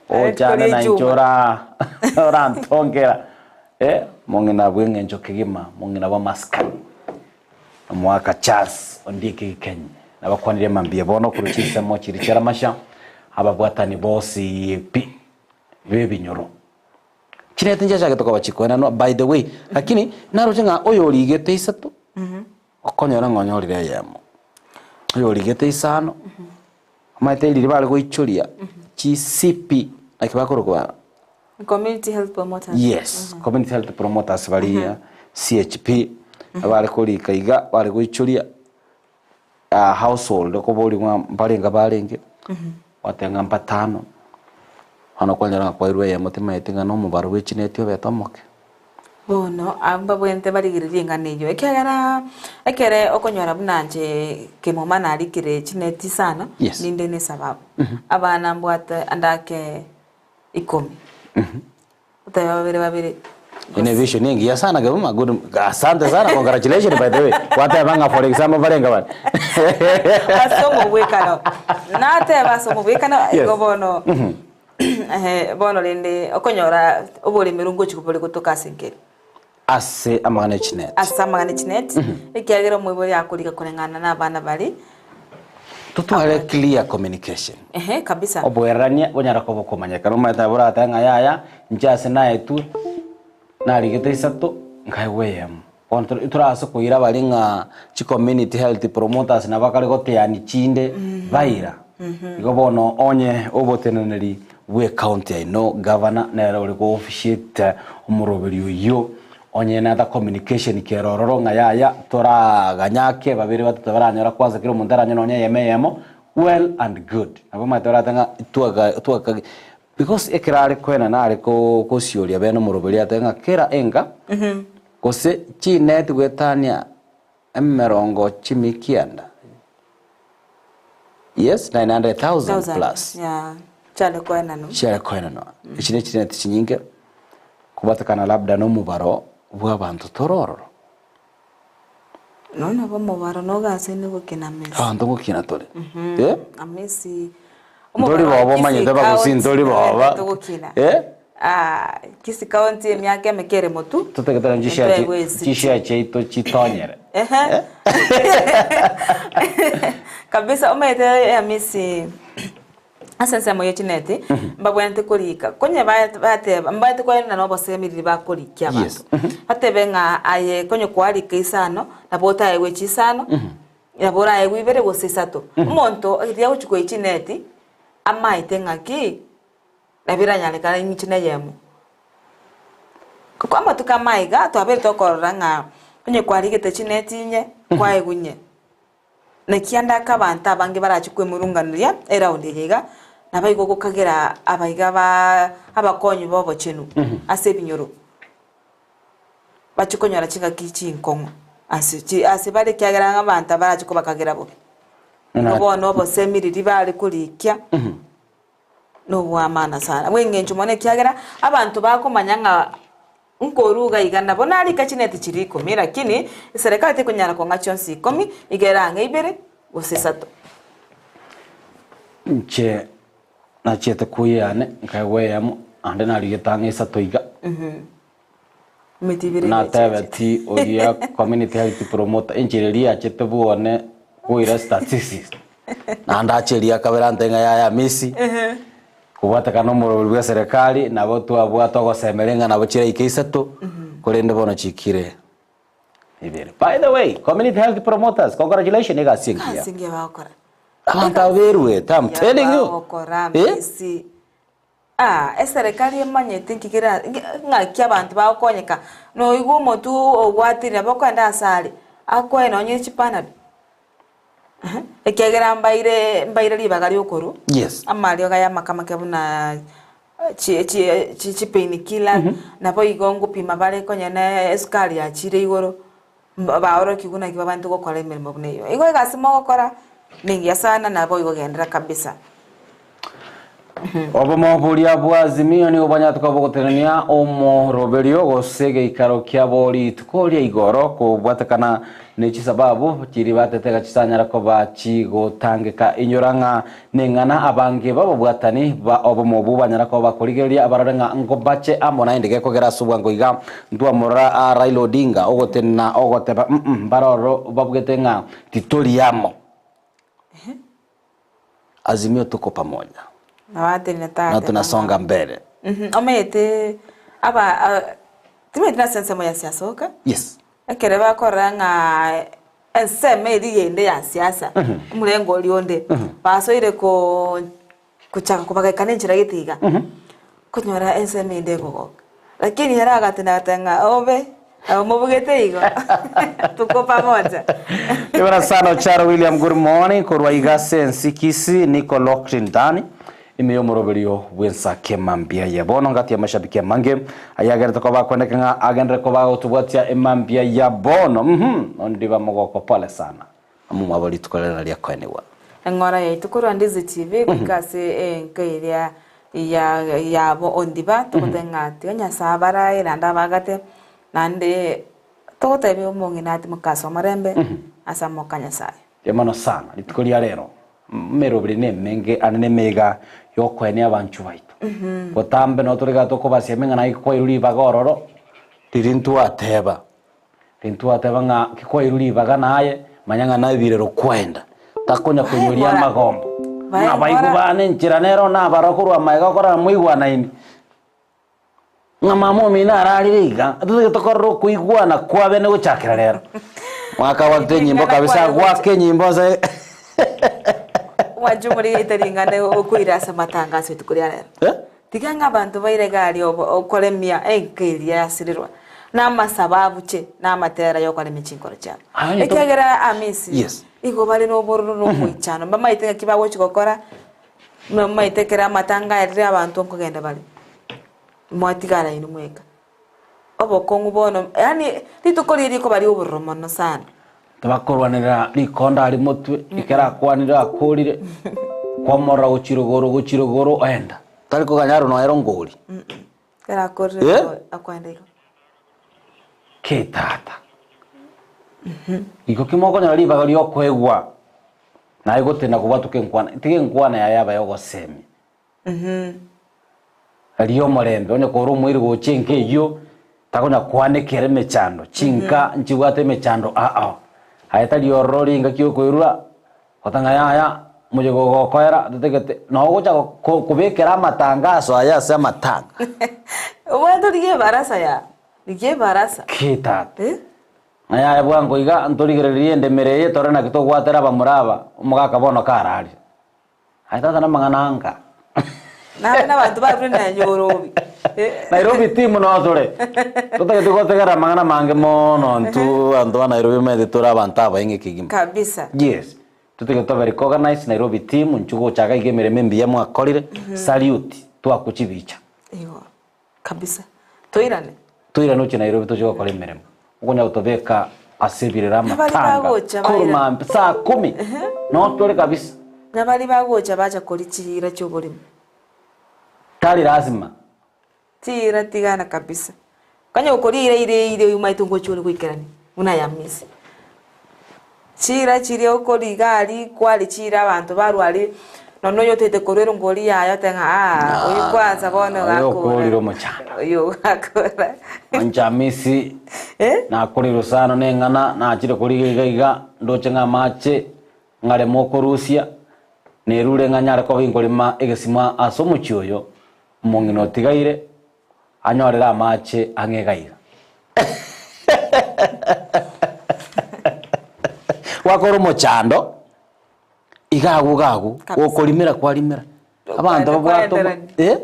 Ochane na inche ora orantongera. Eh, mong'ina bw'eng'encho kegima, mong'ina bw'amasikani. Omwaka Charles Ondieki Gikenyi nabakwanirie mambia bono korwa chinsemo chiria chia Ramasha, ababwatani bonsi pi b'ebinyoro. Chineti nchiachagete koba chikoenanwa by the way, lakini naroche ng'a oyorigete isato, okonyora ng'a onyorire eyemo. Oyorigete isano, omanyete riria bare goichoria chisipi naki bakorokwa Community health promoters. Yes, community health promoters baria CHP abare korika iga bare goichoria ah, household okoboria ng'a mbarenga barenge gwateba ng'a mbatano bono kwanyora ng'a kwairwe eyemo timaeti ng'a na omobaro bwe chineti obete omoke. Bono abwo mbabwenerete barigererie eng'ana eyio, ekiagera ekere okonyora buna inche kemuma narikire chineti sana, Yes. ninde na esababu. Abana mbwate ande ake ikomi. Otebe babere babere. Ene vision engiya sana kebuma good asante sana congratulations by the way gwateba ng'a for example barenge bare Ase omobwekano. Nateba ase omobwekano Yes. igo bono eh, bono rende okonyora oboremeru ngochi bore gotoka ase nkeri. Ase amang'ana e chineti. Ase amang'ana e chineti, ekiagera omoibori akoriga koreng'ana na abana baria. Totware clear communication. Ehe, kabisa. Oboererania bonyare koba okomanyekana omanyete nabo oratebe ng'a yaya inche ase naetwe narigete isato nkaegwa eyemo. Bono tore torase koira baria ng'a chicommunity health promoters nabo bakare goteani chinde baira. Igo bono onye oboteneneri bw'ecounty yaino governor nere ore go officiate omoroberi oyio onye nata communication kere ororo ng'a yaya toraganya ake babere batato baranyora kwanza kera omonto aranyore nonye eyemo eyemo well and good. Nabo omanyete orate ng'a twaga twakage because ekero are koenana are ko kosioria bene omoroberi atebe ng'a kera enka gose chineti goetania emerongo chimi kianda. Yes, 900,000 plus. Yeah. Chiare koenanwa. Chiare koenanwa. Echi ne chineti chinyinge kobatekana labda nomobaro bw'abanto tore ororo. Nonya nabo omobaro nogasaine gokina amesi. Abanto ngokina tore. Eh? Amesi. Ntori boba omanyete bagosi ntori boba. Togokina. Eh? Ah, Kisii County emiaka emeke ere motu. Totegetera chishare Ntwegwe esiti. chishare chiaito chitonyere. Ehe. Kabisa omanyete Hamisi. Ase ensemo ye chineti, mbabwenerete korika, konye bateba, mbabwenerete koenana na obosemi riria bakorikia abanto. Batebe ng'a aye konye kwarika isano, nabo otaegwe chisano, nabo oraegwe ibere gose isato. Omonto riria agochia koyia chineti, amaete ng'aki, nabo eranyarekane ing'iche na eyemo. Amatuko amaiga, twabeire tokorora ng'a onye kwarigete chineti inye, kwaegwa inye. Naki ande ake abanto abange barache kwemurunganeria eraundi eye iga, naboigo gokagera abaiga ba abakonyi b'obochenu ase ebinyoro bachie konyora chingaki chinkong'u ase chi ase bare ekiagera ng'a abanto abarache kobakagera bobe. Igo bono obosemi riria bare korikia nobw'amaana sana, bw'eng'encho mono ekiagera abanto bakomanya ng'a Nkoruga iga nabo narika chineti chiria ikomi, lakini eserekari tekonyara kong'a chionsi ikomi, iga ere ang'e ibere gose isato. Inche nachiete kuya yane, nkaegwa eyemo, naende narigete ang'e isato iga. Emeti ibere iga echeche. Natebeti oria community health promoter, enchera eria yachete bwone koira statistics, naende ache eria kabere antebie ng'a yaya Messi. Kobwatekana nomoroberi bw'eserekari, nabo twabwate ogosemeria ng'a nabo chiraike isato, korende bono chiikire ibere. By the way, community health promoters, congratulations egasi engiya. Egasi engiya bagokora. Abanto aba beruete, I'm Engiya telling you. bagokora Eh? Messi. Ah, eserekari emanyete nki kera ng'aki abanto bagokonyeka, noigwa omotwe obwatire nabo okoenda ase are, akoe nonye chipanado. Ekiagera mbaire mbaire ribaga ri'okorwa Yes. amariogo aya amake amake buna chi chi chi chipainkiller, naboigo ngopima bare konya na esukari yachire igoro, mba baorokigwe naki babwenerete gokora emeremo buna eyio. Igo egasi mogokora, nengiya sana naboigo genderera kabisa. Obomo boria bwa Azimio nigo bwanyarete koba bogotenenia omoroberio gose egeikaro kiabo rituko ria igoro kobwatekana ne chisababu chiria batete iga chisanyara koba chigotangeka. Inyora ng'a neng'ana abange b'ababwatani ba obomo obwo banyara koba bakorigereria barore ng'a nkobache amo naende gekogera ase obwango iga ntwamorora Raila Odinga ogotenena ogoteba mm mbaroro babugete ng'a titori amo. Azimio tuko pamoja na tunasonga mbele. Omanyete aba timanyeti nase ensemo ya siasa oka, Yes. ekere bakorora ng'a ensemo eria yende ya siasa, omorengo oria onde, basoire ko gochaka kobagaika nenchera gete iga, okonyora ensemo ende ekogoka. Lakini ere agatenda agateba ng'a obe, nabo mobugete igo, tuko pamoja. Ibara sana Ocharo William good morning korwa iga ase ensi Kisii niko locked ndani ime y'omoroberio bw'ensake emambia ya bono ngati y'amashabiki amange ayagerete koba akwendeke ng'a agenderere koba agotobwatia emambia ya bono uhum ondiba mogoko pole sana Omomwabo rituko riria riakoenigwa. Eng'ora yaito korwa Ndizi TV goika ase enka eria ya yabo Ondiba togoteba ng'a tiga Nyasae abarae naende abagate naende togotebia omong'ina ati mokase omorembe ase amoko a Nyasae. Mbuya mono sana rituko ria rero emeroberi nemenge ande nemeiga yokoenia abanchwa baito. Botambe nabo tore iga tokobasemia ng'a naye kwairwe ribaga ororo riria ntwateba. Tintwateba ng'a kikwairwe ribaga naye, manya ng'a naebirero kwenda, takonya konyoria amagombo. Ng'a baigwe bane enchera nero nabara korwa amaega okorora moigwanaini. Ng'a mama omino ararire iga, totagete tokorora okoigwana kwabene gochakera rero. Mwaka gwatete enyimbo kabisa, gwaka enyimbo ase Mwanche omorigete ring'ana okoira ase amatangaso rituko ria rero. Eh? Tiga ng'a abanto baire egari obo okoremia enka eria yasirirwa, na amasabo abuche, na amatera y'okoremia chinkoro chiabo. Aye, to- Ekiagera Amisiri Yes. igo bare nobororo na omoichano, mbamaete ng'aki bagochia gokora, mbamaete ekero amatanga aerire abanto nkogenda bare, mwatigara inwe mweka. Obokong'u bono, yaani rituko riria rikoba riobororo mono sana. Tibakorwanerera rikonda aria motwe, ekero akwanire akorire, kwamorora gochia rogoro gochia rogoro oenda. Tari koganya aro noero ngori. Ekero akorire Eh? akoenda igo. Ki tata. Igo ki mokonyora ribaga riokoegwa, naye gotenda kobwatoka enkwana, tiga enkwana yaye yaba yogosemia. Rigia omorembe, onye kore omoiri gocha enka eyio, takonya koanekera emechando, chinka nchibwate emechando aa. Aye tari ororo ringaki okoirura, goteba ng'a yaya. Moyega ogokoera totagete noo ogocha ko kobekera amatangaso aya ase amatanga. Obwate origie ebarasa yaa, rigia ebarasa. Ki tata. Eh? Ng'a yaya bwango iga ntorigerererie endemero eye tore naki togwatera abamura aba, omogaka bono kararia. Aye tata namang'ana anga. Nabe nabanto barure na Nyorobi. Nairobi team noo tore. Totagete gotegerera amang'ana amange mono intwe abanto ba Nairobi omanyete tore abanto abaeng'e kegima. Kabisa. Yes. Totagete tobe recognized Nairobi team inchuo gochaka iga emeremo emiya mwakorire, salute twakwa chibicha. Igo. Kabisa. Toirane. Toirane ochie Nairobi tochie gokora emeremo. Okonya gotobeka ase ebirero Nabari amatanga bagocha korwa baira. mambia saa kumi noo tore kabisa. Nabari bagocha bacha koria chiira chi'oborimo. Tari lazima. Chiira tigana kabisa. Konya gokoria eira ire eire oyomaete ngochia ore goikerania buna ya misi. Chiira chiria okoria iga aria kwari chiira abanto barwa aria nonya oyotaete korwa erongo oria yaya otebe ng'a aa oyo kwanza bono Oyo gakora. okorire omochando. Oyo gakora. Inche Hamisi, Eh? nakorire sana neng'ana, nachire korigia iga iga, ndoche ng'a amache ng'areme okorusia, nerure ng'a nyare koba inkorema egesima ase omochie oyo, omong'ina otigaire, anyorere amache ang'e iga iga. Gwakora omochando, iga agwo iga agwo, Kabisa. gokorimera kwarimera. Abanto babwate omo Kwaenderania. eh?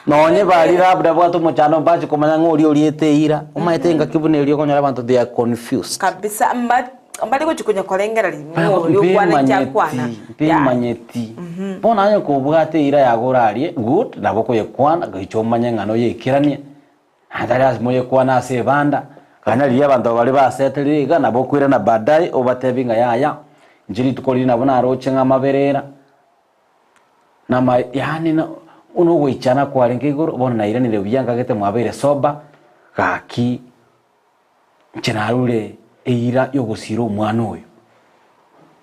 Nonye baria labda babwate omochando mbache komanya ng'a oria oriete eira, omanyete engaki buna eria okonyora abanto they are confused. Kabisa mba mbari gochia konya korengereria ng'a oria okwana inki akwana. Mbemanyeti, mbemanyeti. Bono onye kobwate eira yago orarie, good, nabo okoyekwana, goicha omanye ng'a noyeikeranie, naende tari lasima oyekwane ase ebanda, ganya riria abanto baria baseterire iga, nabo okoirana baadaye obatebie ng'a yaya, inche rituko riria nabo naroche ng'a amaberera, nama yaani na buna ogoichana kwarenge igoro, bono nairanire buya nkagete mwabeire sober, gaki. Inche narure eira y'ogosiira omwana oyo,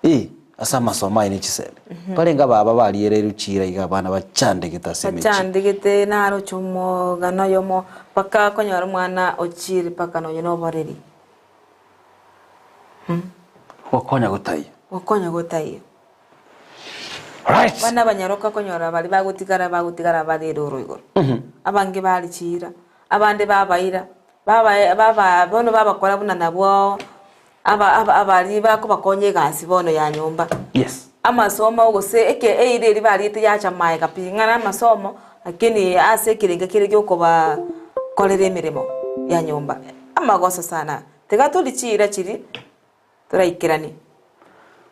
ee, ase amasomo aye ne chisemi. Barenge ababa bariereirwe chiira iga abana bachandegete ase emechie. Bachandegete naroche omogano oyomo mpaka okonyora omwana ochiire mpaka nonye na oboreri. Gokonya gotaiyo. Gokonya gotaiyo. Right. Bana abanyaroka okonyora baria bagotigara bagotigara bare eroro igoro. Abange bare chiira, abande babaira. Baba baba bono babakora buna nabwo aba aba abaria bakobakonya egasi bono ya nyomba. Yes. Amasomo gose eke eira eria bariete yacha maega pi ng'a na amasomo, lakini ase ekerengo kere giokobaa korera emeremo ya nyomba. Amagoso sana, tiga torie chiira chiria toraikeranie.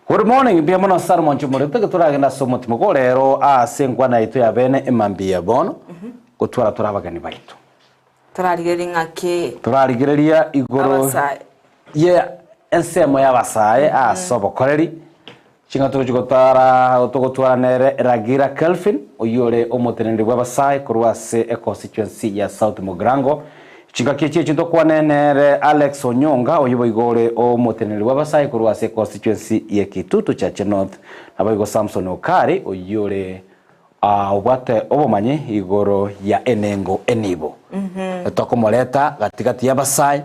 Good morning mbuya mono Sara mwanche omorero toke toragende ase omotimo ko rero ase enkwana yaito ya bene emambia ya bono gotwara tore abageni baito. Torarigererie ng'aki Torarigereria igoro abasae. ye ensemo y'abasae ase obokoreri, ching'aki togochia gotara togotwara nere Ragira Kelvin, oyio ore omoteneneri bw'abasae korwa ase econstituency ya South Mugirango. Chingaki echi echio ntokwane nere Alex Onyonga, oyio boigo ore omoteneneri bw'abasae korwa ase econstituency ye Kitutu Chache North, naboigo Samson Okari, oyio ore Obwate obomanyi igoro ya enengo enibo. Tokomoreta gati gati y'abasae,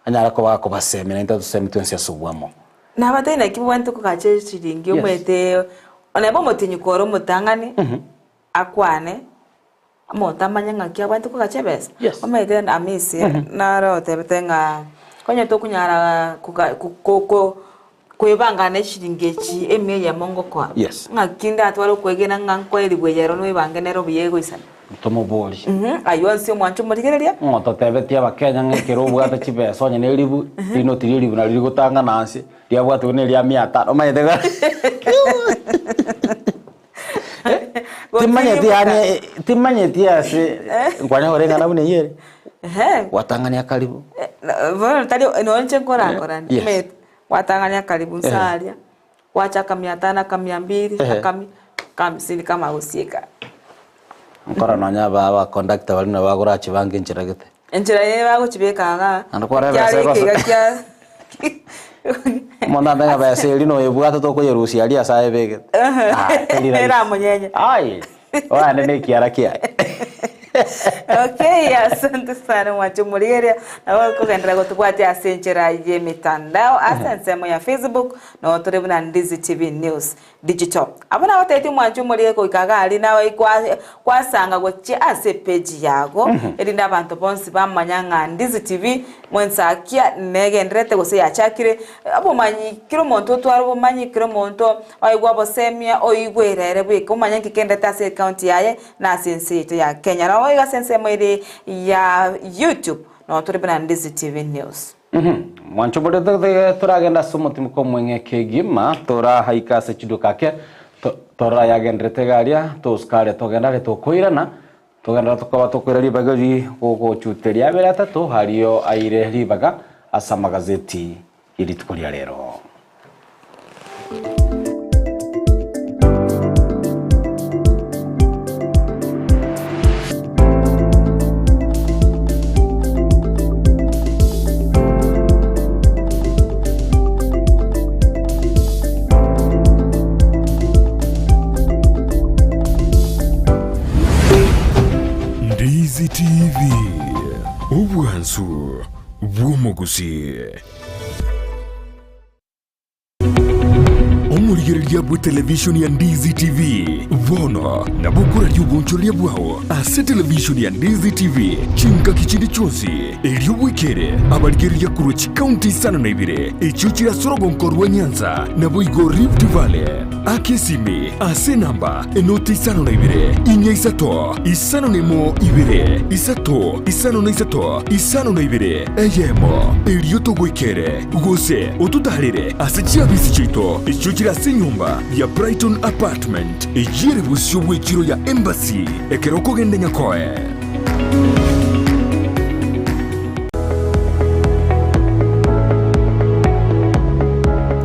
anyare koba akobasemia naintwe atosemi twensi ase obwamo. Nabatebie naki bobwenerete kogacha eshiringi Yes. omanyete onye omotienyi kore omotang'ani akwane omonto amanye ng'aki abwenerete kogacha ebesa. Yes. Omanyete Hamisi naro otebete ng'a onye tokonyara koga ko- ko- ko Kwebanga neshiringi echi emia eyemo ngokoa. Yes. Ng'aki ndatware okwegena ng'a nkoerigwe eye ero noebange nere buya egoisana. Tomoborie. Mhm, ayio onsi omwanche omorigereria. Ng'o totebetie abakenya ng'a ekero obwate chibesa onye ne eribu, rinoti ria eribu nario rigotang'ana ase, riabwatigwe na eria mia tano, omanyete iga Timanyeti yaani timanyeti ase nkwanya kore eng'ana buna eyio ere. Ehe. Gwatang'ania akaribu. Bono tari nonye inche nkorakora Yes. omanyete. Gwatang'ania karibu nsa aria, gwachaka mia tano aka mia mbiri, aka mia, aka hamsini kama gosieka. Nkora nonya aba aba conductor baria nabo bagorachibange enchera gete. Enchera eye bagochibeka igaa, Naende kwarora ekiara ebesa eke iga egoso- kia Omonto ante ng'a besa eria noyebwate tokoyerusia aria ase ayebegete. Ah, teri rahisi. Eramonyenye. Aye, oande na ekiara kiaye. Okay, asante sana mwanche omorigereria nabo okogenderera gotobwatia ase enchera y'emitandao ase ensemo ya Facebook nabo tore buna Ndizi TV News. Digital. Abwo nagotebetie omwanchi omorire goika iga aria nawe kwasanga gochia ase epage yago erinde abanto bonsi bamanya ng'a Ndizi TV mwensakia negendererete gose yachakire obomanyi kera omonto otware obomanyi kera omonto oigwe obosemia oigwere ere bweka omanye nki kendererete ase ecounty yaye na ase ense yaito ya Kenya. Nabo iga ase ensemo ere ya YouTube nabo tore buna Ndizi TV News. Mwancho bore toragende ase omotimoko omweng'e kegima, torahaike ase chiduka ake, torayagenderete iga aria, tosuka aria togenda aria tokoirana, togenderera tokoba tokoira ribaga eri gogochuteria abere atato ario aire ribaga ase amagazeti ye rituko ria rero. Ndizi TV, obwansu bw'omogusii. Omorigereria bw'etelevishoni ya Ndizi TV bono nabo okoraria obonchoreria bwao ase televishoni ya Ndizi TV chingaki chinde chionsi, erio bwekere abarigereria korwa chikaunti isano na ibere echio chire ase orogonko rwa Nyanza naboigo Rift Valley. Aka esimi ase enamba enoti isano na ibere, inya isato, isano na emo ibere, isato, isano na isato, isano na ibere, eyemo, erio togoikere, gose ototaarere ase chiabisi chiaito echio chire ase enyomba ya Brighton Apartment, eyio ere bosio bw'echiro ya Embassy, ekero okogenda Nyakoe.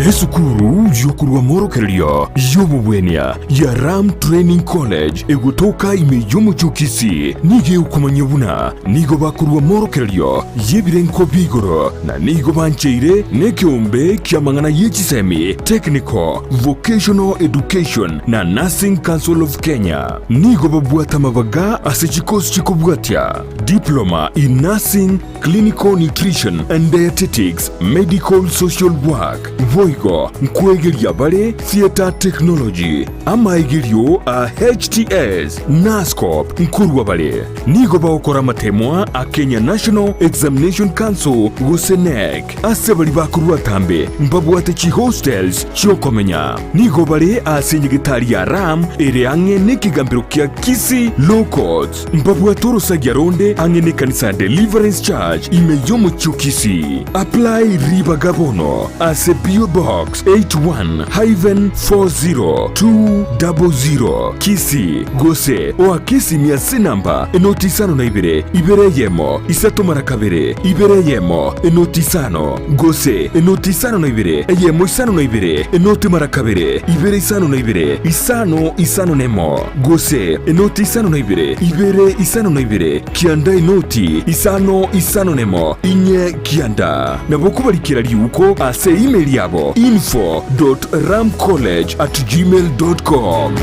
Esukuru y'okorua amorokererio y'obobwenia ya Ram Training College egotoka ime y'omochie o Kisii nigo egokomanyia buna nigo bakorua amorokererio y'ebirengo bia igoro na nigo bancheire nekeombe ki'amang'ana ye chisemi, Technical, Vocational Education na Nursing Council of Kenya. Nigo babwate amabaga ase chikosi chikobwatia, Diploma in Nursing, Clinical Nutrition and Dietetics, Medical Social Work, boigo nkwegeria bare Theatre Technology, amaegerio a HTS, Nursecorp nkorwa bare. Nigo bagokora amatemwa a Kenya National Examination Council gose KNEC. Ase baria bakorwa atambe mbabwate chihostels chi'okomenya. Nigo bare ase enyegetari ya Ram ere ang'e nekegambero kia Kisii Law Courts. Mbabwate orosagia ronde ang'e nekanisa ya Deliverance Church ime y'omochie o Kisii. Apply ribaga bono ase PO Box 81-40200 Kisii gose oake esimi ase enamba enoti isano na ibere, ibere eyemo, isato mara kabere, ibere eyemo, enoti isano, gose enoti isano na ibere, eyemo isano na ibere, enoti mara kabere, ibere isano na ibere, isano isano nemo, gose enoti isano na ibere, ibere isano na ibere, kianda enoti isano isano nemo, inye kianda. Nabo kobarikera riuko ase email yabo info dot ramcollege at gmail dot com.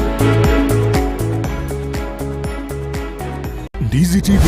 Ndizi TV,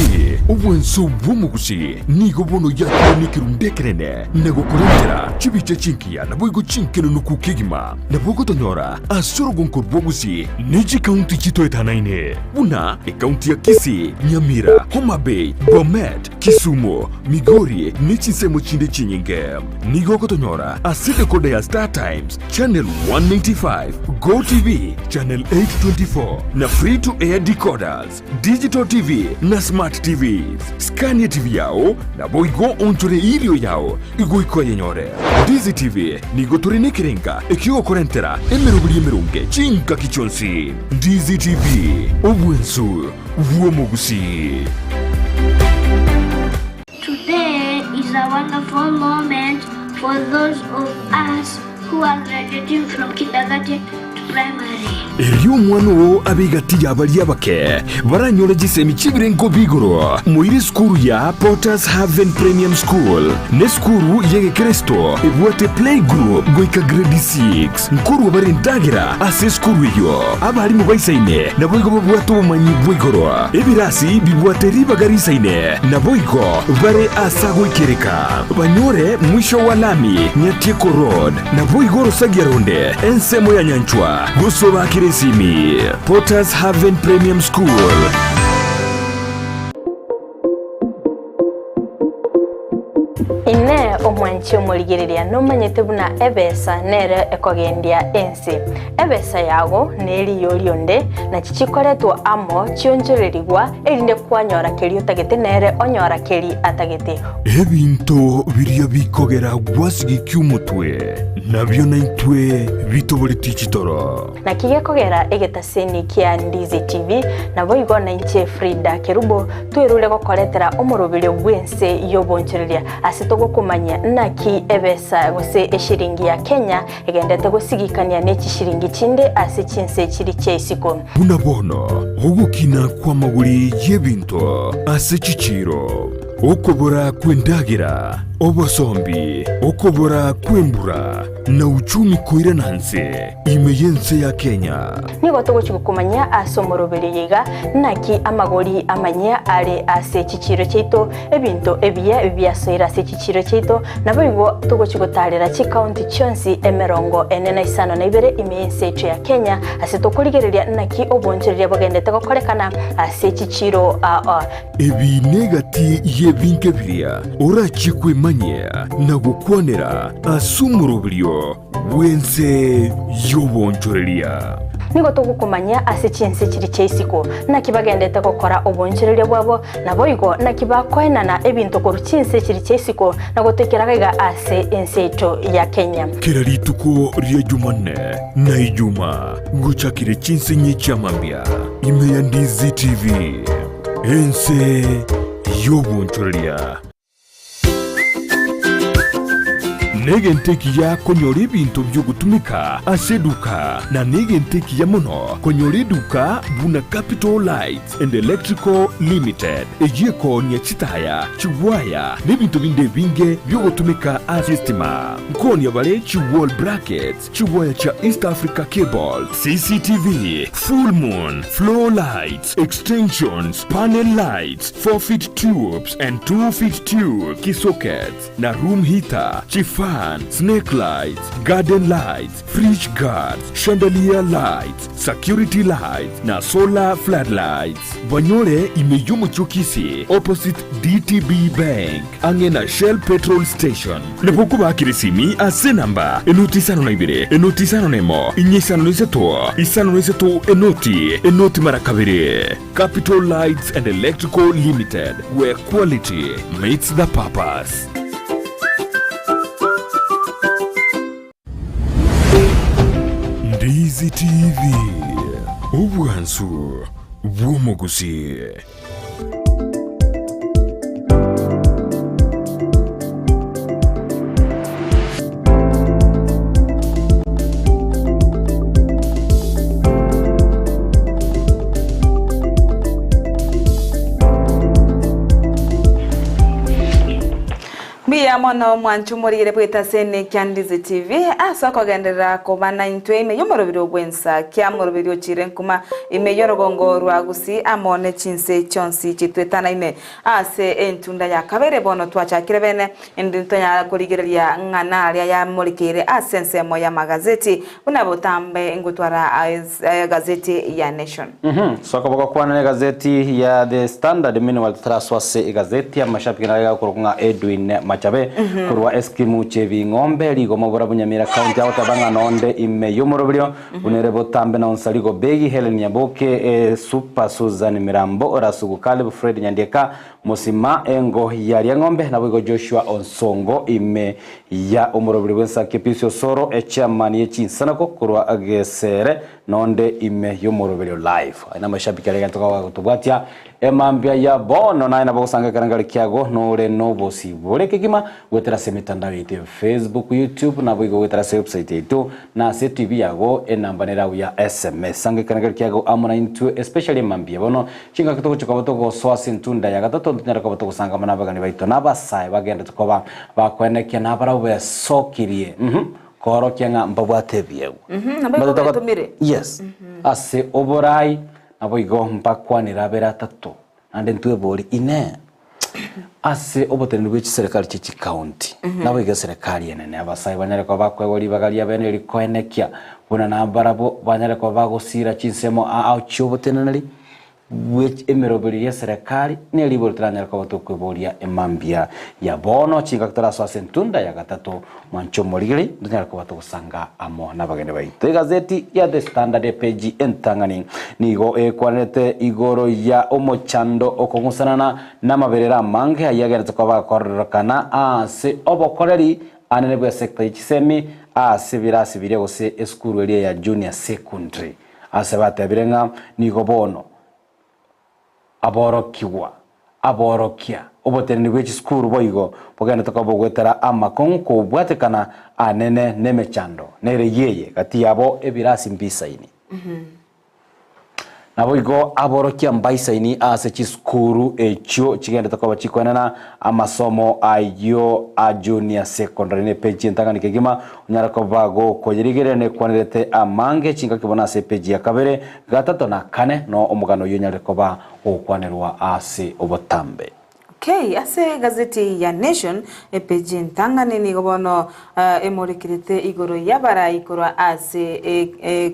obwanso bw'omogusi, nigo bono yakire nekerundu ekenene na gokorentera chibicha chinkiya naboigo chinkenunuku kegima. Nabo ogotonyora ase orogonko rw'ogusi ne chikaunti chitoetanaine buna ekaunti ya Kisii, Nyamira, Homa Bay, Bomet, Kisumu, Migori ne chinsemo chinde chinyinge. Nigo ogotonyora ase decoder ya Star Times, Channel 195, Go TV, Channel 824 na Free to Air decoders, Digital TV na Smart TVs. Skania TV yao naboigo onchore erio yao igoika oyenyore. Ndizi TV nigo tore nekerenga ekiogokorentera emeroberi emeronge chingaki chionsi. Ndizi TV, obwensu bw'omogusii. Today is a wonderful moment for those of us who are graduating from kindergarten to primary. Erio omwana oo abe egati y'abaria abake baranyore chisemi chi'ebirengo bi'igoro, moire esukuru ya Potter's Haven Premium School, nesukuru y'egekeresto ebwate playgroup goika grade 6. Nkorua bare endagera ase esukuru eyio. Abarimu baisaine naboigo babwate obomanyi bwa igoro. Ebirasi bibwate ribaga risaine naboigo bare ase agoikereka. Banyore mwisho wa lami Nyatieko Road, naboigo orosagia ronde ensemo ya Nyanchwa. ebarua gose obakere esimi. Potters Haven Premium School. Inee! Omwanchi omorigereria nomanyete buna ebesa nere ekogendia ense? Ebesa yago neriyo rionde, nachi chikoretwa amo chionchorerigwa, erinde kwanyora keria otagete nere onyora keria atagete. Ebinto biria bikogera gwasigikia omotwe, nabio naintwe bitoboretie chitoro. Naki gekogera egetaseni kia Ndizi TV, naboigo nainche Frida Kerubo, Twerure gokoretera omoroberio bw'ense y'obonchoreria, ase togokomanyia naki ebesa gose eshiringi ya Kenya egendete gosigikania ne chishiringi chinde ase chinse chiri chia isiko. Buna bono ogokina kw'amagori y'ebinto ase chichiiro, okobora kw'endagera, obosombi, okobora kw'embura, na uchumi koirana nse ime y'ense ya Kenya. Nigo togochia gokomanyia ase omoroberio oyo iga, naki amagori amanyia are ase chichiiro chiaito, ebinto ebiya biasoire ase chichiiro chiaito, naboigo togochia gotaarera chikaunti chionsi emerongo ene na isano na ibere ime y'ense yaito ya Kenya, ase tokorigereria naki obonchoreria bogendete gokorekana ase chichiiro aa. Ebi negati y'ebinto ebiria orachie kwemanyia na gokwanera ase omoroberio bw'ense y'obonchoreria. Nigo togokomanyia ase chinse chiria chia isiko, naki bagendete gokora obonchoreria bwabo, naboigo naki bakoenana ebinto korwa chinse chiria chia isiko na gotoikera gaiga ase ense yaito ya Kenya. Kera rituko ria Jumanne na Ijuma gochakire chinsinyi chia mambia ime ya Ndizi TV, ense y'obonchoreria. Negento ekiya konyora ebinto bi'ogotumeka ase eduka, na negento ekiya mono konyora eduka buna Capital Lights and Electrical Limited, eyio ekoonia chitaya, chiwaya, na ebinto binde ebinge bi'ogotumeka ase estima. Nkoonia bare chi wall brackets, Chiwaya chia East Africa Cable, CCTV, Full Moon, Floor Lights, Extensions, Panel Lights, 4 feet tubes and 2 feet tube, Kisockets, na Room Heater, Chifan, Snake Lights, Garden Lights, Fridge Guards, Chandelier Lights, Security Lights, na Solar Floodlights. Banyore ime y'omochie o Kisii, opposite DTB Bank, ang'e na Shell Petrol Station. Nabo okobakera esimi ase enamba, enoti isano na ibere, enoti isano na emo, inye isano na isato, isano na isato, enoti, enoti mara kabere. Capital Lights and Electrical Limited, where quality meets the purpose. Ndizi TV, obwansu bw'omogusii. Mbuya mono mwanche omorigere bw'etaseni kia Ndizi TV ase okogenderera koba naintwe ime y'omorobiri obwensa kia morobiri ochire nkuma ime y'orogongo rwa Gusii amo ne chinse chionsi chitwetanaine ase entunda ya kabere bono twachakire bene indi ntonyara korigereria ng'a naria yamorekeire ase ensemo y'amagazeti buna botambe ngotwara egazeti ya Nation. Soka bogokwana negazeti ya The Standard meanwhile totaraswa ase egazeti amashabiki nare gakorokwa ng'a Edwin Machabe korwa eskimu chebing'ombe rigoma borabu Nyamira county agoteba ng'a nonde ime yomoroberio buna ere botambe na Onsarigo Begi Helen Nyaboke eh, Super Susan Mirambo Orasugu Caleb Fred Nyandieka Mosima engo ya Riang'ombe naboigo Joshua Onsongo ime ya omoroberio bw'ensaki Pius Osoro echairman ye chinsanako korwa Gesere Nonde ime y'omoroberio live. Aye namashabiki aria egento gagotobwatia emambia ya bono naye nabo ogosanga ekerengari kiago nore nobosibore kegima goetera ase emetandao yaito ya Facebook, YouTube naboigo goetera ase website yaito na ase TV yago enamba nere agwo ya SMS. Sanga ekerengari kiago amo naintwe especially emambia ya bono chingaki togochia koba togosoa ase entunda ya gatato ntonyare koba togosanga amo nabagani baito na abasae bagendete koba bakoenekia nabarabwo besokirie. Koorokia ng'a mbabwate ebiegwa. Nabo igo betomire. Yes. Ase oborai naboigo mbakwanire abere atato, naende ntwebori, Inee! Ase oboteneneri bwe chiserekari chie chikaunti, naboigo eserekari enene, abasae banyare koba bakoegwa ribaga ria bene rikoenekia. Buna nabarabwo banyare koba bagosiira chinsemo ao chi'oboteneneri bwe emeroberio y'eserekari, ne ribori toranyare koba tokweboria emambia ya bono chingaki torasoe ase entunda ya gatato. Mwanche omorigereria, ntonyare koba togosanga amo nabageni baito. Egazeti ya The Standard epeji entang'ani nigo ekwanerete igoro ya omochando okong'usanana namaberera amange ayio agenderete koba agokorekana ase obokoreri anene bw'esecta ye chisemi ase ebirasi biria gose esukuru eria ya junior secondary ase batebire ng'a nigo bono aborokigwa, aborokia, oboteneneri bwe chisukuru boigo bogenderete koba bogoetera amakong'u kobwatekana anene nemechando nere yeye gati yabo ebirasi mbisaini. Naboigo aborokia mbaisaini ase chisukuru echio chigenderete koba chikoenana amasomo ayio a junior secondary. Ne epeji entang'ani kegima onyare koba gokoyerigereria nekwanerete amange chingaki bono ase epeji ya kabere, gatato na kane no omogano oyio onyare koba gokwanerwa ase obotambe. Okay, ase egazeti ya Nation epeji entang'ani nigo bono emorekerete igoro y'abarai korwa ase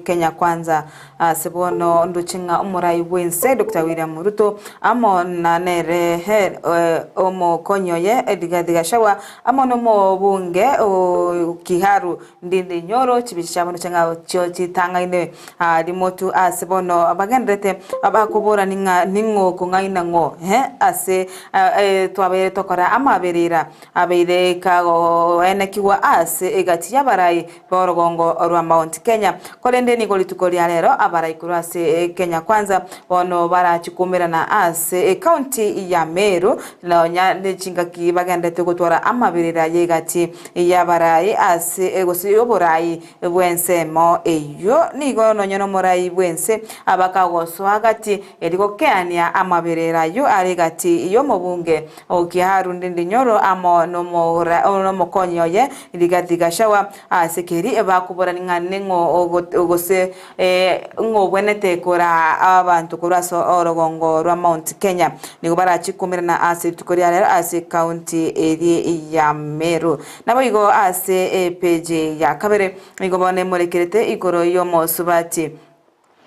Kenya Kwanza. Ase bono ndoche ng'a omorai bw'ense Doctor William Ruto amo na nere omokonyi oye Rigathi Gachagua amo nomobunge Kiharu Ndindi Nyoro chibicha chiabo ndoche ng'a chio chitang'aine rimotu ase bono bagenderete bakoborani ng'a ning'o okong'aina ng'o ase twabeire tokora amaberera abeire kagoenekigwa ase egati y'abarai b'orogongo rwa Mount Kenya. Korende nigo rituko ria rero abarai korwa ase Kenya Kwanza bono barachie koumerana ase ecounty ya Meru nonya nechingaki bagenderete gotwara amaberera y'egati y'abarai ase gose y'oborai bw'ensemo eyio. Nigo nonya nomorai bw'ense abakagosoa gati erio gokeania amaberera ayio are gati y'omobunge o Kiharu Ndindi Nyoro amo nomokonyi oye Rigathi Gachagua ase keri bakoborani ng'a ning'o gose ng'obwenerete koraa abanto korwa ase orogongo rwa Mount Kenya. Nigo barachie koumerana ase rituko ria rero ase ekaunti eria ya Meru. Naboigo ase epeji ya kabere nigo bono emorekerete igoro y'omosubati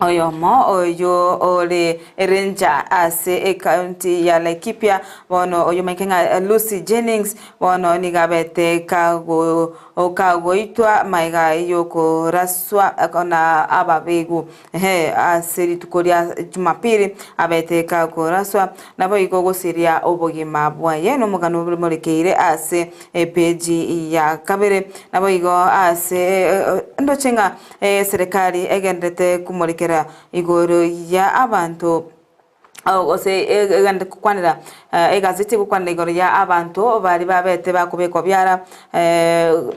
oyomo oyio ore ranger ase ekaunti ya Laikipia bono oyio omanyete ng'a Lucy Jennings bono nigo abete kago Okagoitwa magega y'okoraswa na ababegu, ee, ase rituko ria Jumapili abete kakoraswa, naboigo gosiria obogima bwaye. Nomogano omorekeire ase epeji ya kabere. Naboigo ase ndoche ng'a eserekari egenderete komorekera igoro ya abanto. Gose egende gokwanera egazeti egokwanera igoro ya abanto baria babete bakobekwa biara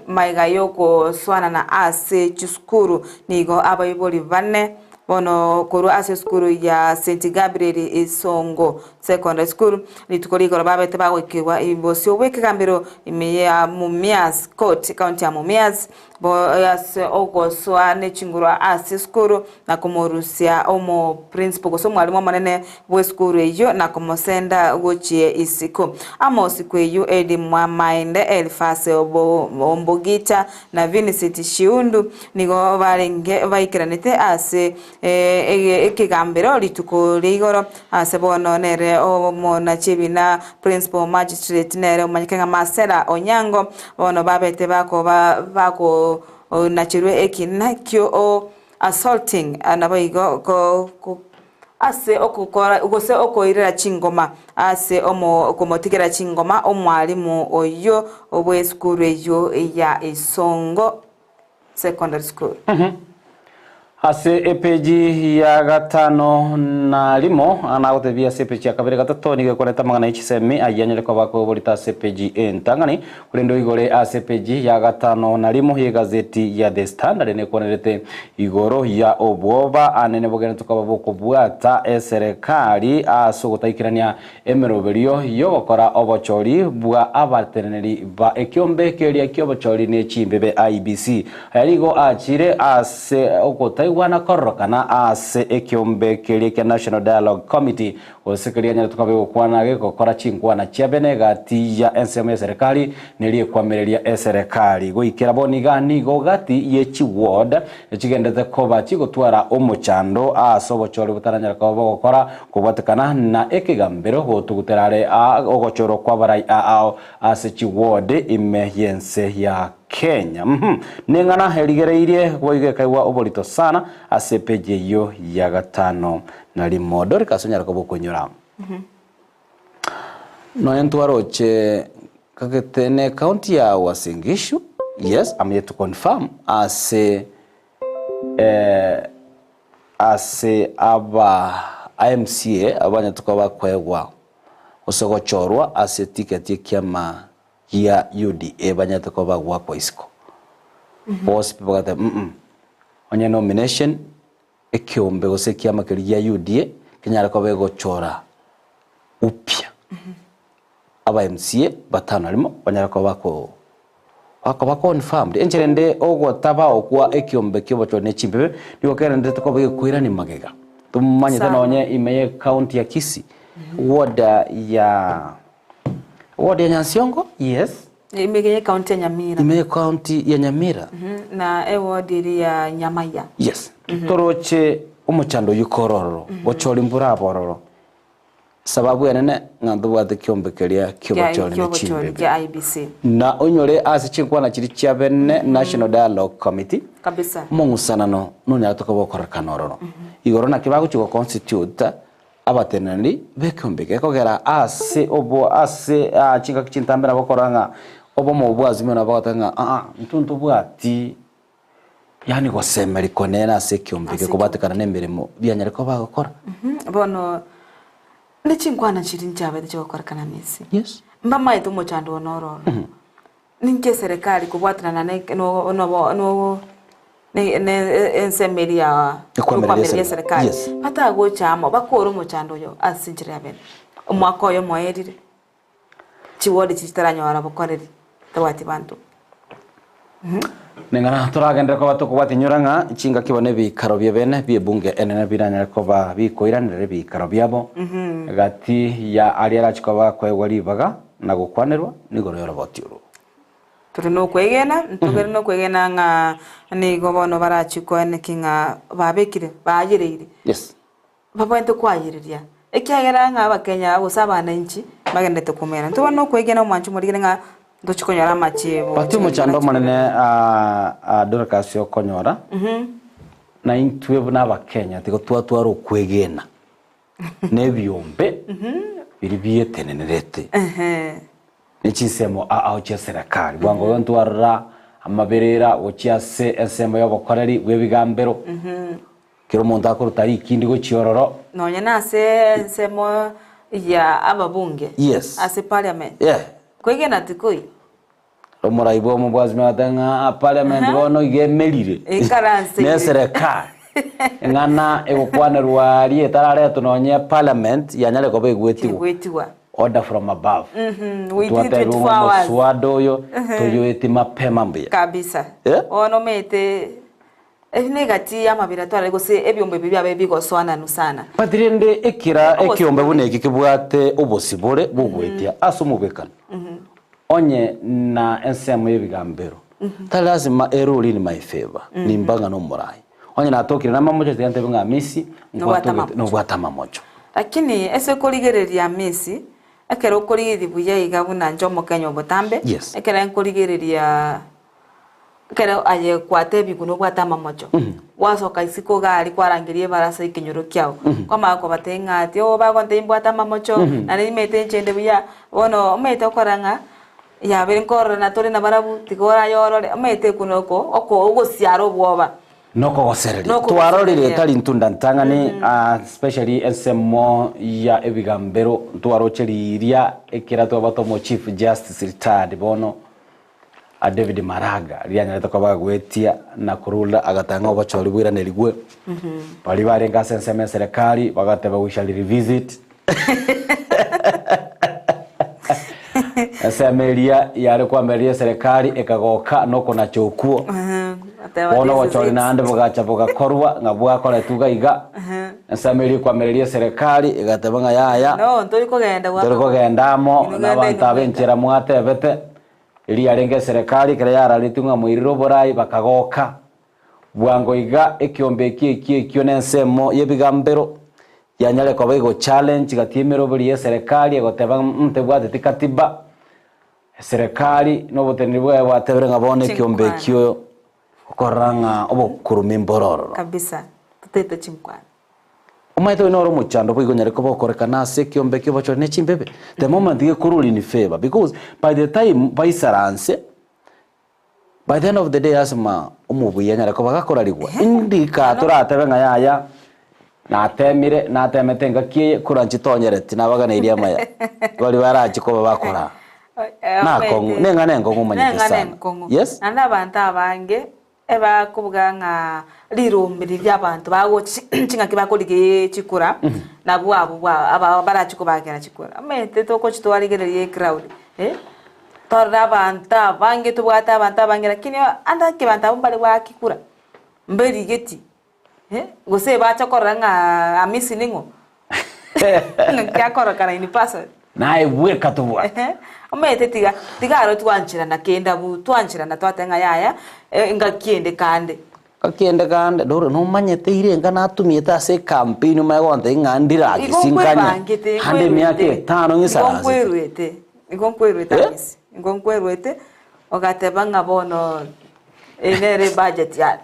magega y'ogosoanana ase chisukuru. Nigo abaibori bane bono korwa ase esukuru ya St Gabriel Isongo Secondary School rituko rigoro babete bagoikigwa bosio bw'ekegambero ime ya Mumias Court, ekaunti ya Mumias. Bo ase ogosoa ne chinguru ase esukuru, na komorusia omoprincipo gose omwalimu omonene bw'esukuru eyio, na komosenda gochia isiko. Amo siku eyio Edi Mwamaende, Elifasi Ombogita, na Vincent Shiundu nigo barenge baikeranete ase ekegambero rituko ria igoro. Ase bono nere omonachi ebina, Principal Magistrate, nere omanyeke ng'a Marcella Onyango, bono babete bakoba bakonacherwa ekina kio assaulting naboigo ase okokora gose okoirera chingoma ase okomotigera chingoma omwalimu oyio bw'esukuru eyio ya Isongo Secondary School. Ase epeji ya gatano na rimo, nagotebia ase epeji ya kabere gatato nigo ekoreta amang'ana ye chisemi ayio anyare koba akoborete ase epeji entang'ani, korende oigore ase epeji ya gatano na rimo y'egazeti ya The Standard nekwanerete igoro ya obwoba anene bogenderete koba bokobwata eserekari ase ogotaikerania Emeroberio y'ogokora obochori bwa abateneneri ba ekiombe keria ki'obochori ne chimbebe, IEBC. Aya nigo achire ase ogotaigwa. Ogotaigwana kororokana ase ekeombe keria kia National Dialogue Committee gose keria nyarete koba egokwana gegokora chinkwana chia bene gati ya ensemo y'eserekari neria ekwamireria eserekari. Goikera bono iga nigo gati ye chiward chigendete koba chigotwara omochando ase obochori botaranyare koba bogokora kobwatekana na ekegambero gotugutera are ogochorwa kw'abarai ao ase chiward ime y'ense ya Kenya. Uhum. Neng'ana erigereirie boigo ekaigwa oborito sana ase epeji eyio ya gatano na rimo. Dorcas onyare koba okonyora. Nonya ntwaroche kagete ne county ya Uasin Gishu, yes, I'm yet to confirm ase eh, ase aba MCA abanyete koba bakoegwa gose gochorwa ase ticket y'ekiama gia UDA banyarete koba bagoakwa isiko. Bonsi pi bagateba mm onye nomination ekeombe gose ekiama keria gia UDA kenyare koba egochora upya aba MCA batano rimo banyare koba bako bakoba confirmed. Enchera ende ogotaba okwa ekiombe kia obochori ne chimbebe nigo kegendererete koba gekoirania magega. Tomanyete Sana. nonye ime ye county ya Kisii ward ya Ward ya Nyansiongo, yes. Ime ye county ya Nyamira. Ime ye county ya Nyamira. Na eward eri ya Nyamaiya. Yes. Toroche omochando oyio kore ororo, gochori mbura abe ororo. Sababu enene ng'a ntobwate kiombe keria kiobochori ne chimbebe. Kia IEBC. Na onyore ase chinkwana chiria chia bene National Dialogue Committee. Kabisa. Omong'usanano nonyarete koba okorekana ororo. Igoro naki bagochia go constitute Abateneneri b'ekeombe gekogera ase obo ase chingaki chintambe nabo okorora ng'a obomo obwo bwazimire nabo bagoteba ng'a aa intwe ntobwati yaani gosemeria konene ase ekeombe Ase gekobwatekana na emeremo bianyare koba bagokora. Bono ne chinkwana chiria nchiabete chigokorekana misi. Yes. Mbamaete omochando one oro oro. Ninki eserekari kobwatanana ne no nobo no ne ne ensemo eria ya Ekwamireria ekwamireria eserikari. eserikari Yes. batagocha amo bakore omochando oyo ase enchera ya bene. Omwaka oyo omoerire, chiwodi chiria chitaranyora bokoreri tabwati banto. Ning'ana toragenderere koba tokobwatia inyora ng'a chingaki bono ebikaro bia bene bi'ebunge enene biranyare koba bikoiranerera ebikaro biabo gati ya aria arachie koba akoegwa ribaga na gokwanerwa nigoro y'oroboti oro. Tore nokwegena, ntogere nokwegena ng'a nigo bono barachie koeneki ng'a babekire, baayereire. Yes. Babwenerete koayereria, ekiagera ng'a abakenya gose abananchi bagenderete komera. Ntobwate nokwegena omwancho omorigene ng'a ntochie konyora amachibo. But omochando omonene Dorcas okonyora, na intwe buna abakenya tigo twatwara okwegena na ebiombe biria bietenenerete ne chinsemo ao chia serekari. Bwango igo ntwarora amaberera gochia ase ensemo y'obokoreri bw'ebigambero. Kera omonto akoruta rikindi gochia ororo. Nonya nase ensemo ya ababunge. Yes. Ase parliament. Yeah. Kwegena tikoi. Omorai bwa omobwasimi agateba ng'a ah, parliament bono iga emerire. Ikaranse. Ne serikali. Eng'ana egokwanerwa aria etararetwa nonya parliament yanyare koba egwetigwa. Egwetigwa. Order from above. Within Twatebiwa 24 ng'a hours. omoswada oyo toyoeti mapema mbuya. Kabisa. Eh? Bono omanyete Eri negati y'amabera twarare gose ebiombe ebi biabe bigosoananu sana. But rende ekera Obosibore. ekiombe buna eki kebwate obosibore bw'ogoetia ase omobwekano, onye na ensemo y'ebigambero, tari lasima erure in my favor, nimba ng'a nomorai. Onye natokire namamocho tiga ntebe ng'a Amisi, Nobwate nkwatogete amamocho. nobwate amamocho. Lakini ase okorigereria Amisi, ekero okorigereria buya iga buna inche omokenya obotambe, Yes. ekero nkorigereria Ekero aye kwatebigwe nobwate amamocho, gwasoka isiko iga aria kwarangeria ebarasa y'ekenyoro kiao, kwamanya kobatebia ng'a ati oo bagontebia mbwate amamocho, naende nimanyete nchende buya, bono omanyete okora ng'a yabeire nkororana tore nabarabwo tiga orayorore, omanyete okwo noko oko ogosiara obwoba. Nokogosereria. Nokogosereria. Twarorire etari ntunda ntang'ani especially ensemo ya ebigambero ntwaroche riria ekera twabwate omo chief justice retired bono A David Maraga riria anyarete koba agoetia na korura agatang'a obochori bwiranerigwe. Baria barenge ase ensemo y'eserekari bagateba we shall revisit. Ensemo eria yare kwambereria eserekari ekagoka nokonacha okwo. Oteba Bono this is obochori it. naende bogacha bogakorwa ng'a bwakoretwe iga iga, ensemo eria ekwamereria eserekari egateba ng'a yaya, No, ntori kogenda ntori kogenda amo Inwe na genda abanto inwe aba mweka. enchera mwatebete, eria yarenge eserekari ekero yararetwe ng'a moirire oborai bakagoka. Bwango iga ekiombe eki ekio ekio na ensemo y'ebigambero yanyare koba egochallenge gati y'emeroberi y'eserekari egoteba ng'a mm tebwateti katiba. Eserekari na oboteneneri bwaye bwatebire ng'a bono ekiombe Chinkwana. ekio okorora ng'a obokurumi mbore ororo. Kabisa, totaete chinkwana. Omanyete oyo noro omochando boigo onyare koba okorekana ase ekiombe ekio obochore ne chimbebe. The moment gekorwa in favour because by the time baisaranse, by the end of the day lasima omobuya anyare koba gakorarigwa. Indi kaa toratebe ng'a yaya natemire natemete engaki eye kura nchitonyereti nabaganeirie amaya, baria barache koba bakoraa. Nakong'u, neng'ana enkong'u omanyete Neng'ana sana. enkong'u. Yes. Naende abanto abange ebakobuga ng'a rirumbi riria abanto bagochi ching'aki bakorigia chikura, nabwo abwo bwa aba barachi kobakera chikura. Omanyete togochi twarigereria ecrowd eh, twarora abanto abange tobwate abanto abange lakini ande ake abanto abwo mbare goaka ekura, mberigeti eh, gose bacha korora ng'a Hamisi ning'o? Ng'aki akorokana in person. Naye bweka tobwate. Ehe, omanyete tiga tiga aro twancherana kende abwo, twancherana twateba ng'a yaya, engaki ende kande. Ngaki ende kande, dore nomanyete ire enga natumiete ase ecampaign omanye gontebia ng'a Igo ndiragisi nkanye, nkwebangete, ande emiaka nkwerwete, etano igo ng'isaransete. nkwerwete, igo nkwerwete Eh? Hamisi, igo nkwerwete, ogateba ng'a bono eye nere ebudget yane.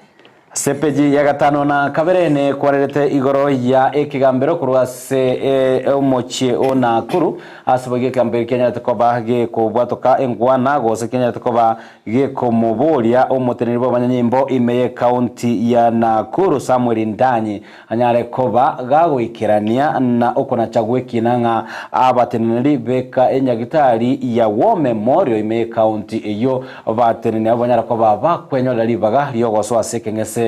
Ase epeji ya gatano na kabere nekwarerete igoro ya ekegambero korwa ase omochie o Nakuru, ase boigo ekegambero kianyarete koba gekobwatoka engwana gose kianyarete koba gekomoboria omoteneneri bw'abanyanyimbo ime y'ecounty ya Nakuru Samuel Ndanyi anyare koba gagoikerania na okonacha gw'ekina ng'a abateneneri beka enyagitari ya War Memorial ime y'ecounty eyio bateneni abwo banyare koba bakwenyorera ribaga ri'ogosoa ase ekeng'ese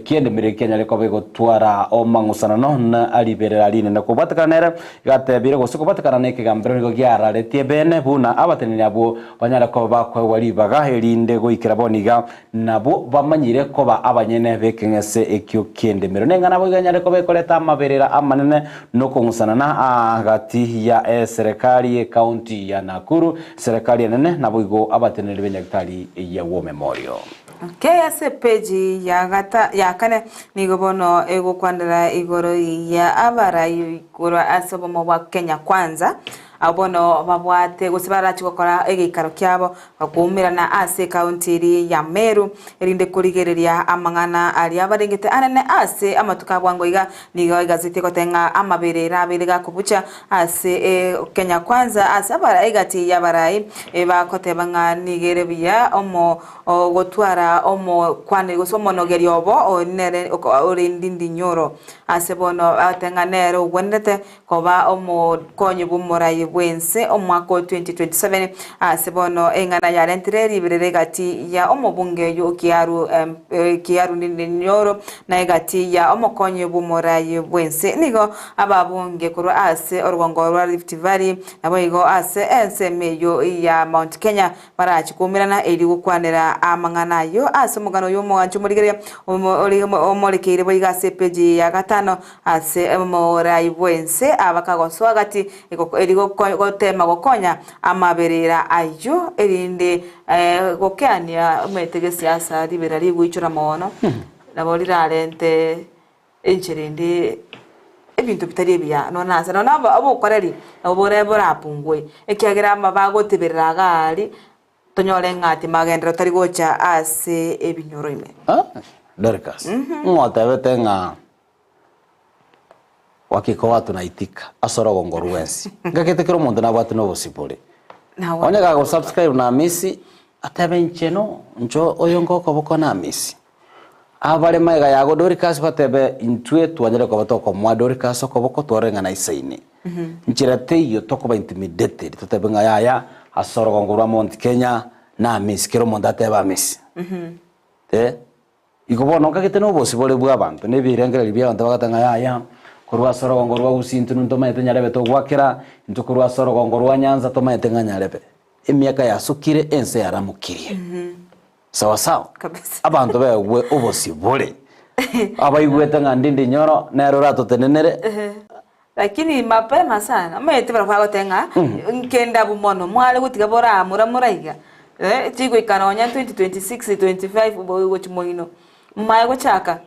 ki'endemero ekianyare koba egotwara omang'usanano na riberera rinene. Kobwatekana nere gatebire gose kobwatekana nekegambero nigo giararetie bene buna abateneni abwo banyare koba bakoegwa ribaga erinde goikera bono iga Nabwo bamanyire koba abanyene b'ekeng'ese ekio ki'endemero. Neng'ana boigo enyare koba ekoreta amaberera amanene na okong'usanana gati ya eserekari y'ecounty ya Nakuru, eserekari enene, naboigo abateneneri b'enyagitari ya War Memorial. Okay, ase epeji ya gata ya kane nigo bono egokwanera igoro ya abarai korwa ase obomo bwa Kenya Kwanza, Abwo bono babwate gose barache gokora egeikaro kiabo bakoumerana ase ekaunti eria ya Meru, erinde korigereria amang'ana aria abarengete anene ase amatuko a bwango iga. Nigo egazeti egoteba ng'a amabere nabeire gakobucha ase Kenya Kwanza ase egati y'abarai bakoteba ng'a nigo ere buya omo gotwara omokwaneri gose omonogeri obo oyo nere ore Ndindi Nyoro. Ase bono bagoteba ng'a nere ogwenerete Koba omokonyi bw'omorai bw'ense omwaka o 2027 ase bono eng'ana yarentire riberera egati ya omobunge oyio Kiaru Kiaru Nyoro na egati ya omokonyi bw'omorai bw'ense. Nigo ababunge korwa ase orogongo rwa Rift Valley naboigo ase ensemo eyio ya Mount Kenya Barache koumerana erio gokwanera amang'ana ayio ase omogano oyio omoanche omorigereria omorekeire boigo ase epeji ya gatano ase omorai bw'ense abakagosoa gati erio goteema gokonya amaberera ayio erinde gokeania omanyete gesiasa riberera rigoichora mono nabo rirarente enchera ende ebinto bitari ebiya nonya nase nonya obokoreri nabo bore borapungwe, ekiagera ama bagoteberera iga aria, tonyore ng'a timagenderero tari gocha ase ebinyoro ime. Dorcas, ng'o otebete ng'a wakika watu naitika ase orogongo rwensi? Ngakete kera omonto nabwate nobosibore. Onye gagosubscribe na Amisi, atebe inche no, inche oyo ngokoboko na Amisi. Abare magega yago Dorikasi batebe, Intwe twanyare koba tokomoa Dorikasi okoboko twarore ng'a naisaine. Nchera teiyo tokoba intimidated totebe ng'a yaya ase orogongo rwa Mount Kenya namisi kera omonto atebe amisi. Eh, igo bono nkagete na obosibore bwa abanto na ebirengererio bia abanto bagateba ng'a yaya korwa ase orogongo rwa Gusii intwe ntomanyete nyarebe togwakera, intwe korwa ase orogongo rwa Nyanza tomanyete ng'a nyarebe. Emiaka yasukire ense yaramokirie. Sawa sawa. Kabisa. Abanto baegwe obosibore. Abaigwete ng'a Ndindi Nyoro nere oratotenenere. Lakini mapema sana, omanyete barabwo bagoteba ng'a nkendabu mono, mware gotiga boramura moraiga, eh, chigoika nonya 2026, 25 gochia moino, momaye gochaka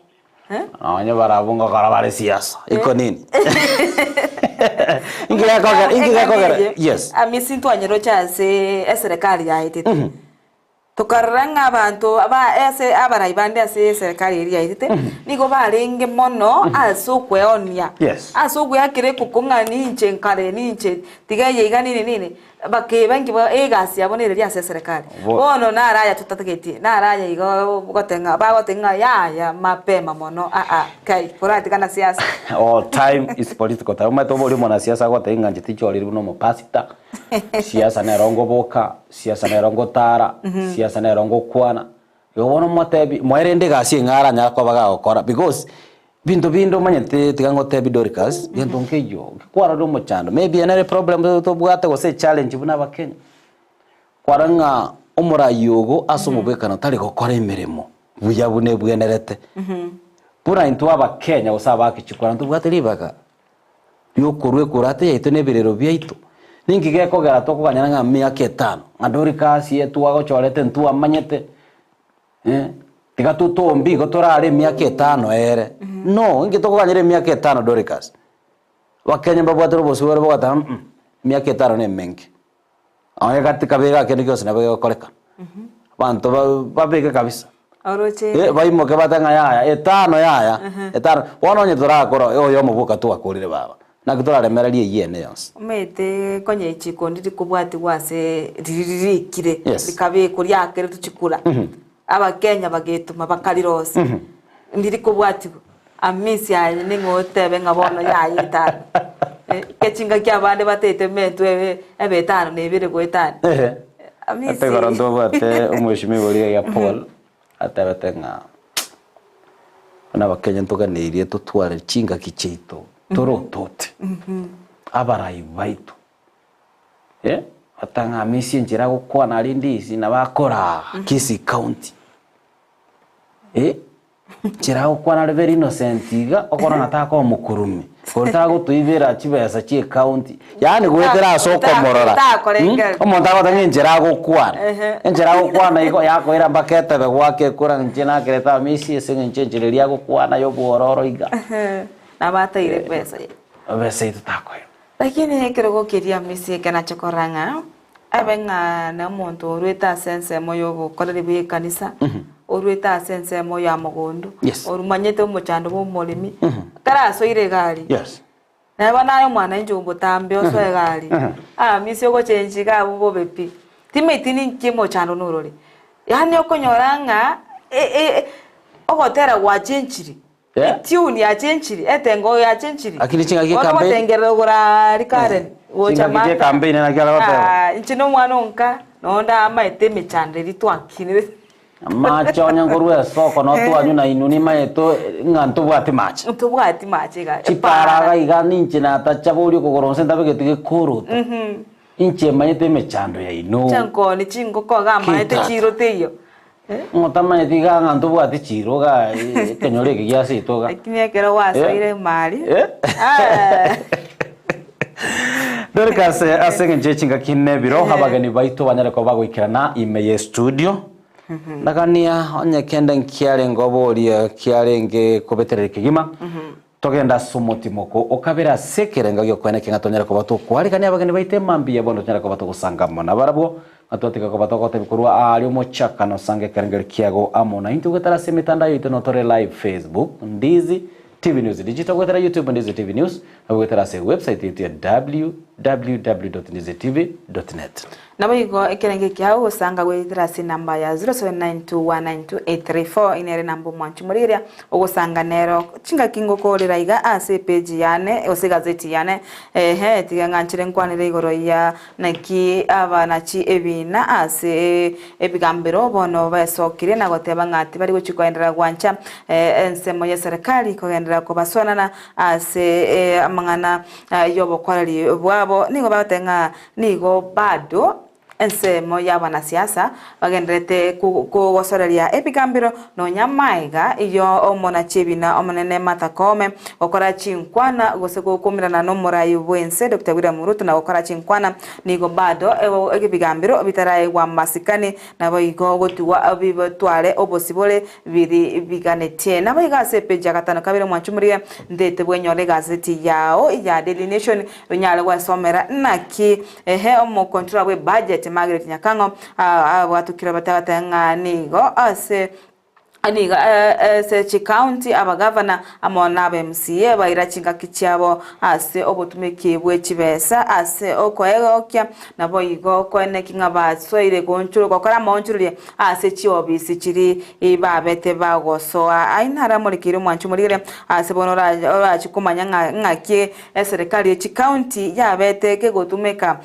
eh. Nonye barabwo ngokora bare siasa, iko nini? Inki gekogera, inki gekogera, yes. Amisi ntwanyeroche ase eserekari yaetete. Tokarora ng'a abanto ba ase abarai bande ase eserekari eria yaetete nigo barenge mono ase okweonia, Yes. ase ogweakera ekoko ng'a ninche nkare ninche tiga eye iga nini nini, bakeba inki ba egasi yabo nere eria ase eserekari. Bo- Bono naro aya totatageti, naro aya igo goteba ng'a bagoteba ng'a yaya mapema mono aa kai koratigana siasa. All time is political time. Omanyete oborie omonasiasa agotebia ng'a inche tichoriri buna omopastor, siasa nero ngoboka, Siasa nero ngotara, siasa nero ngokwana, igo bono motebi moerende egasi eng'ao aranyare koba gagokora because binto binde omanyete tiga ngotebi Dorcas, gento nkeyio, kwarorire omochando maybe eye nere eproblem tobwate gose echallenge buna abakenya, kwarora ng'a omorai ogo ase omobwekano tari gokora emeremo buya buna ebwenerete. Buna intwe abakenya gose abakichikwana ntobwate ribaga. Riokorua ekurata yaito na ebirero biaito. Ninki gekogera tokoganyana ng'a emiaka etano, ng'a Dorikasi etwagochorete ntwamanyete, eh, tiga totombe igo torare emiaka etano ere. No, inki tokoganyera emiaka etano Dorikasi? Abakenya mbabwate obosibore bogoteba mh, emiaka etano na emenge. Onye gati kabere kende gionsi nabo gegokoreka. Abanto ba- babeke kabisa. Oroche Eh, baimoke bate ng'a yaya, etano yaya, etano. Bono onye torakora oyomo boka twakorire baba, naki toraremererie eyio ene yonsi. Omanyete konya echiko ndiri kobwatigwa ase riri ririkire, Yes. rikabekwa riakeretwe chikura, Abakenya bagetoma bakarirosia, ndiri kobwatigwa. Amisi aye ning'o otebe ng'a bono yaya etano? Eh, kechingaki abande bataete mentwe ebe ebe etano na ebere goetania. Ehe. Amisi. Ate igoro ntobwate omweshimiwa oria iga Paul atebete ng'a buna abakenya ntoganeirie totware chingaki chiaito torotote abarai baito eh, batang'a Amisi enchera agokwana aria ndisi nabo akoraa Kisii county eh. Nchera agokwana are very innocent iga, okora ng'a takoba omokurumi, kori tagotoibera chibesa chia ecounty, yaani goetera ase okomorora Takorengereria. omonto agoteba ng'a enchera agokwana, Ehe. enchera agokwana igo yakoira mpaka etebe goaka ekura ng'a inche nakerete amisi ase eng'encho enchera eria agokwana ya obwororo iga. Nabo ataire besa ye. Ebesa eyio totakoira. Lakini ekerogo keria amisi eke nache korora ng'a Abe ng'a nomonto oruete ase ensemo y'obokoreri bw'ekanisa, oruete ase ensemo ya mogondo, Yes. orumanyete omochando bw'omoremi, tarasoire egari. Yes. Neba naye omwana inche obotambe osoe egari, amisia ogochenchi iga abwo bobe pi. Timanyeti ninki omochando norore. Yaani okonyora ng'a e- e- ogotera gwachenchiri. Etiuni yachenchiri, etengo yachenchiri. Lakini chingaki Bono ekambe- ogotengerera igoro aria Karen, gocha Chingaki Martha. chi'ekambeini naki are goteba. Ah, inche na omwana onka, nonye ndamaete emechando eria twakinire. Amache onye nkorwa esoko noo twanywa na inwe nimaete ng'a ntobwati mache. Ntobwati mache iga. Chipara iga iga ninche natacha boria okogoro gose ntabegeti gekoroto. Inche manyete emechando yaino. Chankoni chingoko iga amaete Kitata. chiro teiyo. Ng'otamanyeti iga ng'a ntobwati chiiro iga ekenyoro eke gia seito iga. Lakini ekero gwasoire mari. Eh. Ah. Dorcas ase eng'encho ye chingaki na ebiro abageni baito banyare koba bagoikerana ime ye studio. Ndagania onye kende nkiarenge oborie kiarenge kobetereria kegima. Togende ase omotimoko okabere ase ekerengo gi'okoeneka ng'a tonyare koba tokwarigania abageni baito emambia bono tonyare koba togosanga amo nabarabwo, ng'a twatiga koba togotebia korwa aaria omochakano osange ekerengerio kiago amo naintwe goetera ase emetandao yaito notore live Facebook, Ndizi TV News Digital, goetera YouTube Ndizi TV News, nabo goetera ase ewebsite yaito ya www.ndizitv.net. Naboigo ekerengo ekiao gosanga goetera ase enamba ya 0792192834 inere namba omwanchi morigereria ogosanga nero chingaki ngokoorera iga ase epeji yane gose egazeti yane ehe tiga ng'anchere nkwanere igoro ya naki abanachi ebina ase ebigambero bono besokirie na goteba ng'a tibari gochia koenderera gwancha ensemo y'eserekari kogenderera kobaswanana ase amang'ana y'obokoreri bwabo nigo bagoteba ng'a Nigo bado Ensemo y'abanasiasa bagendererete kogosoreria ebigambero nonya amaiga y'omonachebina omonene Martha Koome gokora chinkwana gose gokumirana n'omorai bw'ense Doctor William Ruto na gokora chinkwana nigo bado ebigambero bitaraegwa amasikani naboigo gotigwa bitware obosibore biri biganetie. Naboigo ase epeji ya gatano kabere mwanche morigie ntete bwenyore egazeti yao ya Daily Nation onyare gwesomera naki Ehe, omocontroller bwe budget Margaret Nyakang'o abwatukire abatagete ng'a nigo ase nigo ase chicounty abagavana amo na aba MCA baira chingaki chiabo ase obotumeki bwe chibesa ase okoegokia naboigo koeneki ng'a basoire gonchoro gokora amaonchoreria ase chiobisi chiri babete bagosoa. Ayio naro amorekeire omwancho omorigere ase bono orachi komanya ng'a ng'aki Eserekari ye chikaunti yabete kegotumeka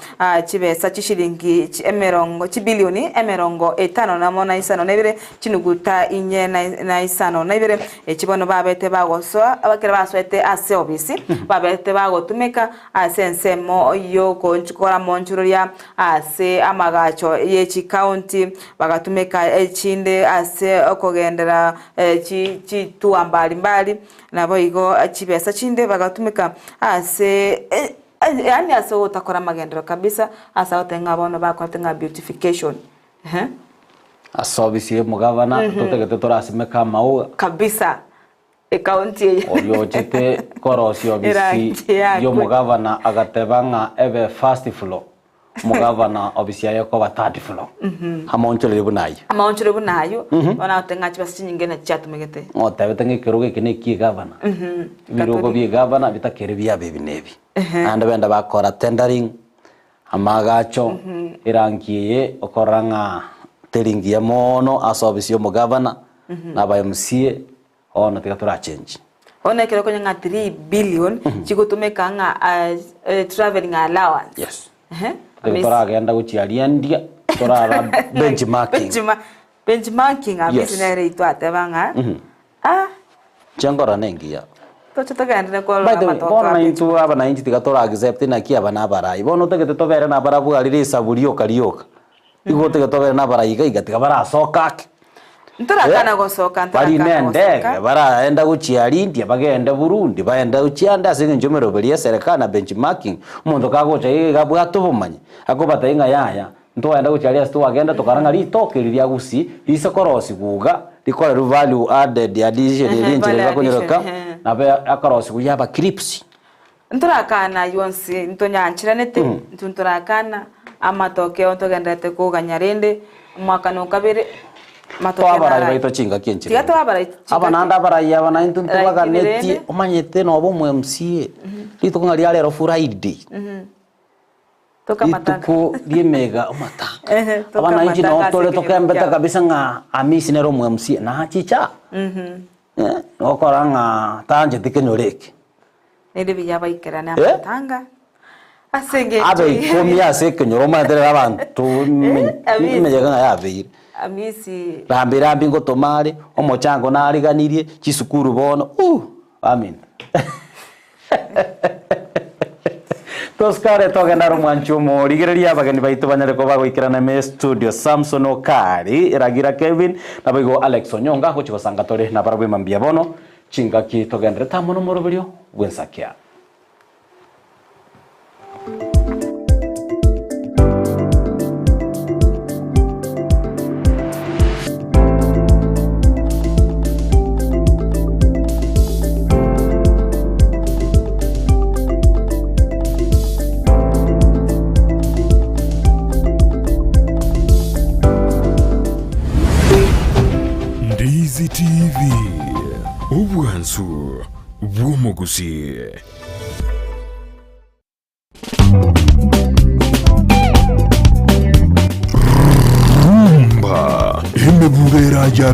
chibesa chishilingi emerongo chibilioni emerongo etano namo na isano na ibere chinuguta inye na isano na ibere echi bono babete bagosoa ekero basoete ase obisi babete bagotumeka ase ensemo yokora monchuroria ase amagacho ye chikaunti bagatumeka echinde ase okogendera chitua mbali mbali. Naboigo chibesa chinde bagatumeka ase yaani ase ogotakora amagenderero kabisa ase agoteba ng'a bono bakorete ng'a beautification ehe. Ase ofisi ya omogavana totagete torasimeke amauga. Kabisa ecounty eye. Oria ochete korosia ofisi Erangi yakwe. ya omogavana agateba ng'a ebe first floor. Omogavana obisi yaye ekoba third floor. Amaonchoreria buna ayio. Amaonchoreria buna ayio, bono agote ng'a chibesa chinyinge nachi chiatumegete. Ng'otebete ng'a ekerogo eke nekia egavana. Ebirogo bia egavana bitakeri biabe ebi na ebi. Naende bende bakora tendering, amaagacho, erangi eye okorora ng'a teri ngiya mono ase obisi ya omogavana, na aba MCA, Bono tiga torachenchi. Bono ekero okonya ng'a 3 billion chigotumeka ng'a travelling allowance. Yes. Tiga toragenda gochia aria ndia torara benchmarking. Benchmarking Hamisi nere itwateba ng'a ah. Inche nkorora nengiya. Toche togenderere korora By the way, amatoke bono a naintwe benchmarking. aba nainche tiga tora accept naki aba nabarai. Bono otagete tobere nabarabwo aria risabu rioka rioka. Igo otagete tobere nabarai iga iga tiga barasoka ake. Ntorakana gosoka, Bari ntorakana nendege, gosoka. baraenda gochia India, bagende Burundi, baende gochia ande ase eng'encho emeroberi y'eserekari na benchmarking, omonto kagocha iga iga abwate obomanyi, akobatebia ng'a yaya, ntogenda gochia aria ase twagenda tokarora ng'a ritoke eri ria gusii, rise korosigwa iga, rikorerwe value added addition Ehe, eria enchera value bakonyeroka, addition, ehe. nabo akorosigwa yaba crips. Ntorakana ayio onsi, ntonyancheranete, intwe ntorakana amatoke ao ntogendererete koganya rende omwakano o kabere, amatoke Toa abarai naraye. baito chingaki Tiga enchera toa abarai Aba chingaki. naende abarai aba naintwe Lakini ntobaganetie, rende- omanyete noba omo MCA, rituko ng'a ria rero Friday, Tokamatanga. rituko ri'emeyega amatanga. Ehe, Aba nainche tokamatanga noo ase tore ekenyoro tokembete kiabo. kabisa ng'a Hamisi nere omo MCA, nachicha, gokora ng'a tancheti kenyoro eke. Nere buya baikerane Eh? amatanga ase engencho Abe ikomi ase ekenyoro omanyete rero abanto Amisi. emeyega ng'a yabeire. Amisi Rambi rambi ngotoma are, omochango nariganirie, chisukuru bono uh baminto. Tosikare togende aro omwanchi omo, rigereria abageni baito banyare koba goikerana ime studio Samson Okari, Ragira Kevin, naboigo Alex Onyonga gochia gosanga tore nabarabwo emambia bono. Chingaki togenderete amo nomoroberio bw'ensakia. Ndizi TV, obwansu bw'omogusii. Rumba, emebubera ya.